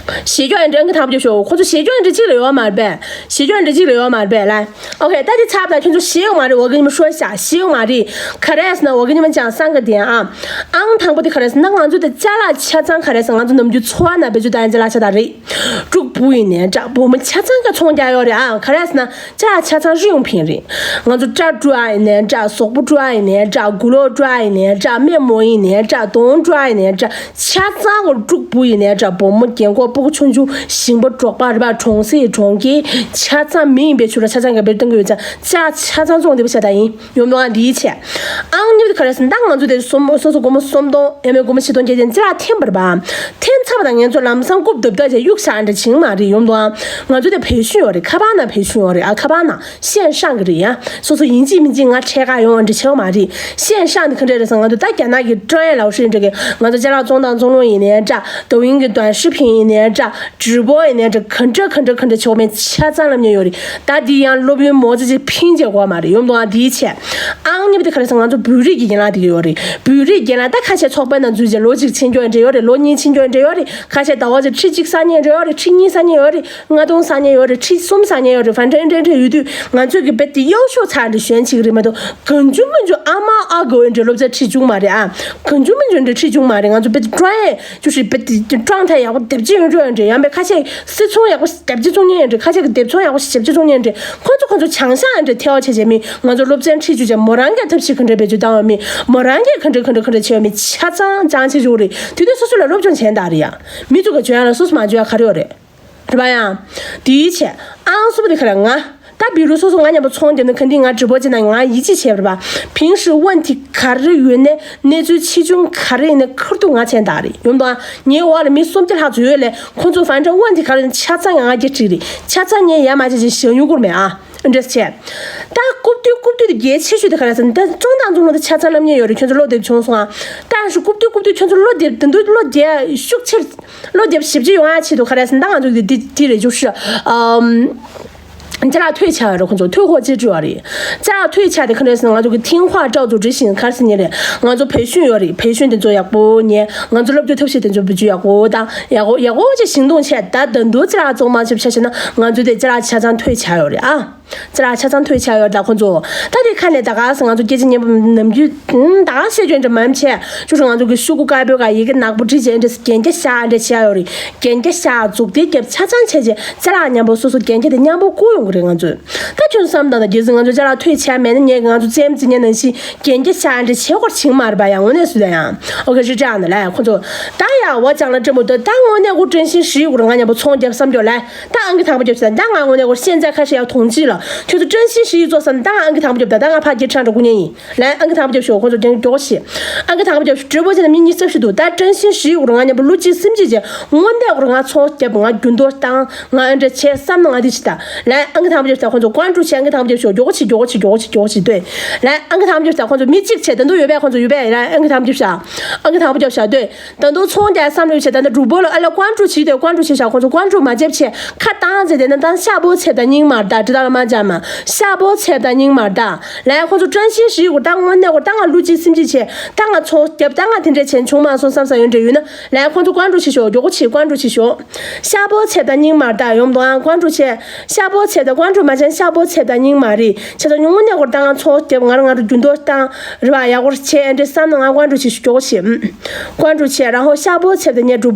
ཞེས་སྐྱོ་ཡན་འདྲ་ཨང་གི་དང་པོ་རྒྱབ་ཤོག་ཁོ་ཚོ་ཞེས་སྐྱོ་ཡན་འདྲ་གཅིག་ལ་ཡོད་མ་རེད་པས། ཞེས་སྐྱོ་ཡན་འདྲ་གཅིག་ལ་ཡོད་མ་རེད་པས་ལ། ཨོ་ཁེ། ད་འདི་ཚར་བ་དང་ཁྱོད་ཚོ་ཞེས་ཡོད་མ་རེད། འོ་གི་ཉི་མ་ཧྲོ་ཤ་ཞེས་ཡོད་མ་རེད། ག་རེ་ཟེར་ན་འོ་གི་ཉི་མ་ཅང་སང་གི་དེ་ཨ། ཨང་དང་པོ་དེ་ག་རེ་ཟེར་ན་ང་ཚོ་དེ་ཅ་ལག་ཆ་ཚང་ག་རེ་ཟེར། ང་ཚོ་ནམ་རྒྱུན་འཚོ་བ་ན་བེད་སྤྱོད་བཏང་ཡ་ཅ་ལག་ཆ་ཚང་རེད། ཕྲུ་གུ་བུ་ཡིན་ནའི་འདྲ་བུ་མོ་ཆ་ཚང་ག་ཚོང་རྒྱག་ཡོད་རེད་ཨ། ག་རེ་ཟེར་ན། ཅ་ཆ་ཚང་རི་ཡོང་ཕིན་རེད། ང་ཚོ་སྐྲ་བཀྲུ་ཨ་ཡིན་ནའི་འདྲ། གཟུགས་པོ་བཀྲུ་ཨ་ཡིན་ནའི་འདྲ། མགོ་ལོག་བཀྲུ་ཨ་ཡིན་ནའི་འདྲ། སྨན་མོ་ཡིན་ནའི་འདྲ། གདོང་བཀྲུ་ཨ་ཡིན་ནའི་འདྲ། ཆ་ཚང་གི་ཕྲུ་གུ་བུ་ཡིན་ནའི་འདྲ། བུ་མོ་རྒན་གོག་སྤུ་གུ་ཆུང་ཆུང་ཞིང་པ་འབྲོག་པ་རེད་པ། གྲོང་གསེབ་གྲོང་ཁྱེར་ཆ་ཚང་མི་ཡིན་པའི་ཆུ་ར་ཆ་ཚང་གི་བེད་སྟོན་གི་ཡོད་ཙང་ཅ་ཆ་ཚང་བཙོང་བདེ་པོ་བྱ་ད་ཡིན། ཡོང་འདུག་ཨང་འདིའི་ཆེད། ཨང་གཉིས་པ་དེ་ག་རེ་ཟེར་ན་ད་ང་ཚོ་དེ་སོ་སོ་སོ་སོ་སྒོར་མོ་སུམ་སྟོང་ཡང་མིན་སྒོར་མོ་བཞི་སྟོང་བརྒྱད་བརྒྱ་ཅ་ལག་འཐེན་པ་རེད་པ། འཐེན་ཚར་བ་དང་ངེད་ཚོ་ལམ་སང་རྐུབ་རྡབ་རྡབ་བྱས་གཡུག་བཞག་འདྲ་བྱིང་མ་རེད། ཡོང་འདུག་ཨང་། ང་ཚོ་དེ་བེད་སྤྱོད་ཡོད་རེད། ཁ་པར་ནང་བེད་སྤྱོད་ཡོད་རེད་ཨ། ཁ་པར་ནང་线上གི་རེད་ཡ། སོ་སོ་ཡིན་གཅིག་མིན་གཅིག་ང་འཕྲད་ག་ཡོང་འདྲ་བྱེད་ཡོད་མ་རེད། 线上དེ་ག་འདྲ་རེད་ཟེར་ང་ཚོ་ད་རྒྱ་ནག་གི་专业老师འདྲ་གི་ང་ཚོ་ཅ་ལག་བཙོང་སྟངས་བཙོང་ལུགས་ཡིན་ནའི་འདྲ། 抖音གི短视频ཡིན་ནའི་འདྲ། 直播ཡིན་ནའི་འདྲ། ག་འདྲ་ག་འདྲ་ག་འདྲ་བྱེད་དགོས་མིན་ཆ་ཚང་ལབ་མཁན་ཡོད་རེད། ད་འདི་ཡང་སློབ་ཡོན་མོ་ཙི་ཙི་ཕིང་བྱེད་དགོས་མ་རེད། ཡོང་འདུག་ཨང་། འདིའི་ཆེད། ཨང་གཉིས་པ་དེ་ག་རེ་ཟེར་ང་ཚོ་བོད་རིགས་ཀྱི་རྒན་ལགས་དེ་ག་ཡོད་རེད། བོད་རིགས་རྒན་ལགས་ད་ཁ་ཤས་ཚོགས་པའི་ནང་འཛུལ་བྱས་ལོ་གཅིག་ཕྱིན་རྒྱུ་འདྲ་ཡོད་རེད། ལོ་གཉིས་ཕྱིན་རྒྱུ་འདྲ་ཡོད་རེད། ཁ་ཤས་ཟླ་བ་གཅིག་ཁྲི་གཅིག་བསགས་མཁན་འདྲ་ཡོད་རེད། ཁྲི་གཉིས་བསགས་མཁན་ཡོད་རེད། ལྔ་སྟོང་བསགས་མཁན་ཡོད་རེད། ཁྲི་གསུམ་བསགས་མཁན་ཡོད་རེད། ཧྥན་ཏྲེན་ཏྲེན་ཏྲེན་ཡོད་དུས་ང་ཚོས་ཀྱི་དཔེ་དེ་གཡོག་ཤོག་ཚར་འདྲ་གཞོན་ཅིག་རེད་མ་གཏོགས་གང་བྱུང་མང་བྱུང་ཨ་མ་ཨ་གོ་འདྲ་སློབ་ཚན་ཁྲིད་བྱུང་མ་རེད་ཨ། གང་བྱུང་མང་བྱུང་འདྲ་ཁྲིད་བྱུང་མ་རེད། ང་ཚོ་དཔེ་དེ་ཀྲོང་ཡས། 就是别的状态ཡག་པོ་སྟབས་ཅི་ཡོད་འགྲོ་ཡོད་འདྲ། ཡང་པའི་ཁ་ཤས་སིལ་ཚོང་ཡག་པོ་སྟབས་ཅི་བཙོང་མཁན་ཡོད་འདྲ། ཁ་ཤས་ཀྱི་སྡེབ་ཚོང་ཡག་པོ་སྟབས་ཅི་བཙོང་མཁན་ཡོད་འདྲ། ཁོ་ཚོ་ཁོ་ཚོ་བྱང་ཤང་འདྲ་ཐལ་བ་བྱས་བྱས་མི་ང་ཚོ་སློབ་ཚན་ཁྲིད་བཅུག་བྱས་མོ་རང་གིས་ཐབས་ཤེས་ག་འདྲ་བེད་སྤྱོད་བཏང་བ་མི་མོ་རང་གིས་ག་འདྲ་ག་འདྲ་ག་འདྲ་བྱས་བ་མི་ཆ་ཚང་ཅང་ཆེ་བཅུག་རེད། དེ་དུས་སོ་སོ་ལ་སློབ་སྦྱོང་བྱས་འདུག་རེད་ཡ། མི་ཚོ་ག་བྱོན་ཡ་ལ་སོ་སོ་མ་བྱོན་ཡ་ག་རེ་ཡོད་རེད། རེད་པ་ཡ། དེའི་ཆེད་ཨང་གསུམ་པ་དེ་ག་རེ་ང་། ད་བི་རུ་སོ་སོ་ང་མཉམ་པོ་ཚོང་རྒྱབ་ན་ག་འདི་ང་直播间ནང་ང་ཡིད་ཆེས་བྱས་པ་རེད་པ། 平时问题ག་རེ་ཡོད་ནའི་གནས་ཚུལ་ཆེ་ཆུང་ག་རེ་ཡིན་ནའི་ཁུར་དུ་ང་བྱས་འདུག་རེད། ཡོང་དང་ངའི་འོག་ལ་མི་སུམ་བརྒྱ་ལྷག་ཙམ་ཡོད་ལས་ཁོང་ཚོ་反正问题ག་རེ་ཡིན་ཆ་ཚང་ང་ང་རྒྱལ་ཁྲིད་རེད། ཆ་ཚང་ངས་ཡ་མ་བྱས་ཅིག་ཞང་ཡུ་གུར་མེད་ཨ། འདྲས་བྱས། ད་རྐུབ་སྟོད་རྐུབ་སྟོད་དེ་གལ་ཆེ་ཤོས་དེ་ག་རེ་ཟེར་ན། ད་ཙོང་དང་ཙོང་ལོ་དེ་ཆ་ཚང་སླེབས་མཁན་ཡོད་རེད། ཁྱོད་ཚོ་བློ་བདེ་པོ་བྱུང་སོང་ཨ། ད་ཨ་ཤུ་རྐུབ་སྟོད་རྐུབ་སྟོད་ཁྱོད་ཚོ་བློ་བདེ་བདེ་འདུག་བློ་བདེ་ཤུགས་ཆེར་བློ་བདེ་པོ་ཞིབ་ཅིག་ཡོང་ཨ་ཆེད་དུ་ག་རེ་ཟེར་ན། ད་ང་ཚོ་གི་འདི་འདི་རེད་བཅུ་བཞི་ཨམ། ཅ་ལག་ཐོལ་ཆ་ཡོད་རེད། ཁོང་ཚོ་退货接住ཡོད་རེད། ཅ་ལག་ཐོལ་ཆ་དེ་ག་རེ་ཟེར་ན། ང་ཚོ་གི 听话照做执行ག་རེ་ཟེར་ཉན་རེད། ང་ཚོ་培训ཡོད་རེད། 培训དེ་ཚོ་ཡག་པོ་ཉན། ང་ཚོ་སློབ་སྦྱོང་ཐབས་ཤེས་དེ་ཚོ་བེད་སྤྱོད་ཡག་པོ་དང་ཡག་པོ་ཡག་པོ་ཅིག་行动བྱས། ད་ད་འདུག་ཅ་ལག་བཙོང་མ་ཆེ་བྱ་བྱས་ན་ང་ཚོ་དེ་ཅ་ལག་ཆ་ཚང་ཐོལ་ཆ་ཡོད་རེད་ཨ། ཅ་ལག་ཆ་ཚང་ཐོལ་ཆ་ཡོད་རེད། ད་ཁོང་ཚོ་ད་དེ་ཁ་ནས་ད་ག་ས་ང་ཚོ་སྐད་ཆ་སྙན་པོ་ནམ་རྒྱུན་ད་ག་བཤད་རྒྱུ་འདྲ་མ་བྱས། ཅུ་ང་ཚོ་གི་ཤོག་གུ་དཀར་པོའི་སྒང་ཡི་གེ་ནག་པོ་བྲིས་བྱས་འདྲ་གན་རྒྱ་བཞག་འདྲ་བྱས་ཡོད་རེད། གན་རྒྱ་བཞག་མཛུབ་ཐེལ་རྒྱབ་ཆ་ཚང་བྱས་རྗེས་ཅ་ལག་མཉམ་པོ་སོ་སོ་གན་རྒྱ་དེ་མཉམ་པོ་བསྐུར་ཡོང་གི་རེད། ང་ཚོས་ད་ཁྱོད་བསམ་དང་ད་རྒྱལ་སྲིད་ང་ཚོ་ཅ་ལག་ཐོལ་ཆ་མེད་ན་ངས་ང་ཚོ་རྩེད་མོ་རྩེ་མཁན་ནང་བཞིན་གན་རྒྱ་བཞག་འདྲ་བྱེད་སྐོར་བྱིང་མ་རེད་པ། ཡང་དངོས་གནས་སུ་ད་ཡང་ཨོ་ཁེ་རི་ཅང་ན་ལ་ཁོང་ཚོ་ད་ཡ་བ་ཅང་ལ་སྤྲད་མོ་ད་ད་དངོས་གནས་ཁོ་真心实意ཁོ་རང་ང་མཉམ་པོ་ཚོང་རྒྱབ་བསམ་རྒྱོ་ལ། ད་ཨང་ཀི་དང་པོ་རྒྱབ་ཤོག་ད་ང་དངོས་གནས་ཁོ་现在开始要统计了ཁྱོད་ཚོ真心实意ཚོ་བསམ་ད་ང་ཨང་ཀི་དང་པོ་རྒྱབ་ད་ད་ང་ཕ་སྐྱིད་ཁྲང་འགྲོ་དགོས་ཉེན་ཡིན། ལན་ཨང་ཀི་དང་པོ་རྒྱབ་ཤོག་ཁོང་ཚོ་རྒྱང་མགྱོགས་ཤིག་ཨང་ཀི་དང་པོ་རྒྱབ་ཤོག་དྲི་བ་བྱས་ན་མི་གཉིས་རྩ་བཞི་འདུག་ད་真心实意ཁོ་རང་ང་མཉམ་པོ་བློ་གཅིག་སེམས་གཅིག་བྱས་དངོས་གནས་ཁོ་རང་ང་ཚོང་རྒྱབ་ང་རྒྱུ་འདོར་བཏང་ང་ཨ་འདྲ་བྱས་བསམ་ན་ང་འདི་ཞིག་ད། ལན་ཨང་ཀི་དང་པོ་རྒྱབ་ཤོག་ཁོང་ཚོ་ཀོན་ཀྲུ་བྱས་ཨང་ཀི་དང་པོ་རྒྱབ་ཤོག་མགྱོགས་ཤིག་མགྱོགས་ཤིག་མགྱོགས་ཤིག་མགྱོགས་ཤིག་ལྟོས། ལན་ཨང་ཀི་དང་པོ་རྒྱབ་ཤོག་ཁོང་ཚོ་མི་གཅིག་བྱས་ད་དུང་ཡོད་པས་ཁོང་ཚོ་ཡོད་པས་ལན་ཨང་ཀི་དང་པོ་རྒྱབ་ཤོག་ཨང་ཀི་དང་པོ་རྒྱབ་ཤོག་ལྟོས། ད་དུང་ཚོང་རྒྱག་བསམ་བློ་བྱས་ད་ནི་སྒྲུག་པོ་ལ་ཨ་ལ་ཀོན་ཀྲུ་བྱེད་དེ་ཀོན་ཀྲུ་བྱེད་ཤག་ཁོང་ཚོ་ཀོན་ཀྲུ་མ་བྱེད་བྱས་ཁ་བཏང་ཟེར་དེ་ནི་ད་ཤ་བོ་ཚེ་ད་སྙིང་མར་ད་དྲི་དང་མ་འཇམ་མ་ཤ་བོ་ཚེ་ད་སྙིང་མར་ད། ལན་ཁོང་ཚོ་真心实意ཁོ་ད་དངོས་གནས་ཁོ་ད་ང་བློ་གཅིག་སེམས་གཅིག་བྱས་ད་ང་ཚོང་རྒྱབ་ད་ང་དེ་འདྲས་བྱས་བྱུང་མ་སོང་བསམ་ས་ཡོད་འདྲ་ཡོད་ན་ལན་ཁོང་ཚོ་ཀོན་ཀྲུ་བྱེད་ཤོག་མགྱོགས་པོ་བྱེད་ཀོན་ཀྲུ་བྱེད་ཤོག་ཤ་བོ་ཚེ་ད་སྙིང་མར་ད་ཡོང་དང་ཨང་ཀོན་ཀྲུ་བྱས་ཤ་བོ་ཚེ་ད་ཀོན་ཀྲུ་མ་བྱས་ཤ་བོ་ཚེ་ད་སྙིང་མ་རེད་བྱས་ད་དངོས་གནས་ཁོ་ད་ང་ཚོང་རྒྱབ་ང་རང་ང་རང་རྒྱུ་འདོར་བཏང་རེད་པ་ཡག་པོ་བྱས་འདྲས་བསམ་ན་ང་ཀོན་ཀྲུ་བྱེད་ཤོག་མགྱོགས་པོ་བྱེད་ཀོན་ཀྲུ་བྱས་རང་ཧོ་ཤ་བོ་ཚེ་ད་ངས་སྒྲུག་པོ།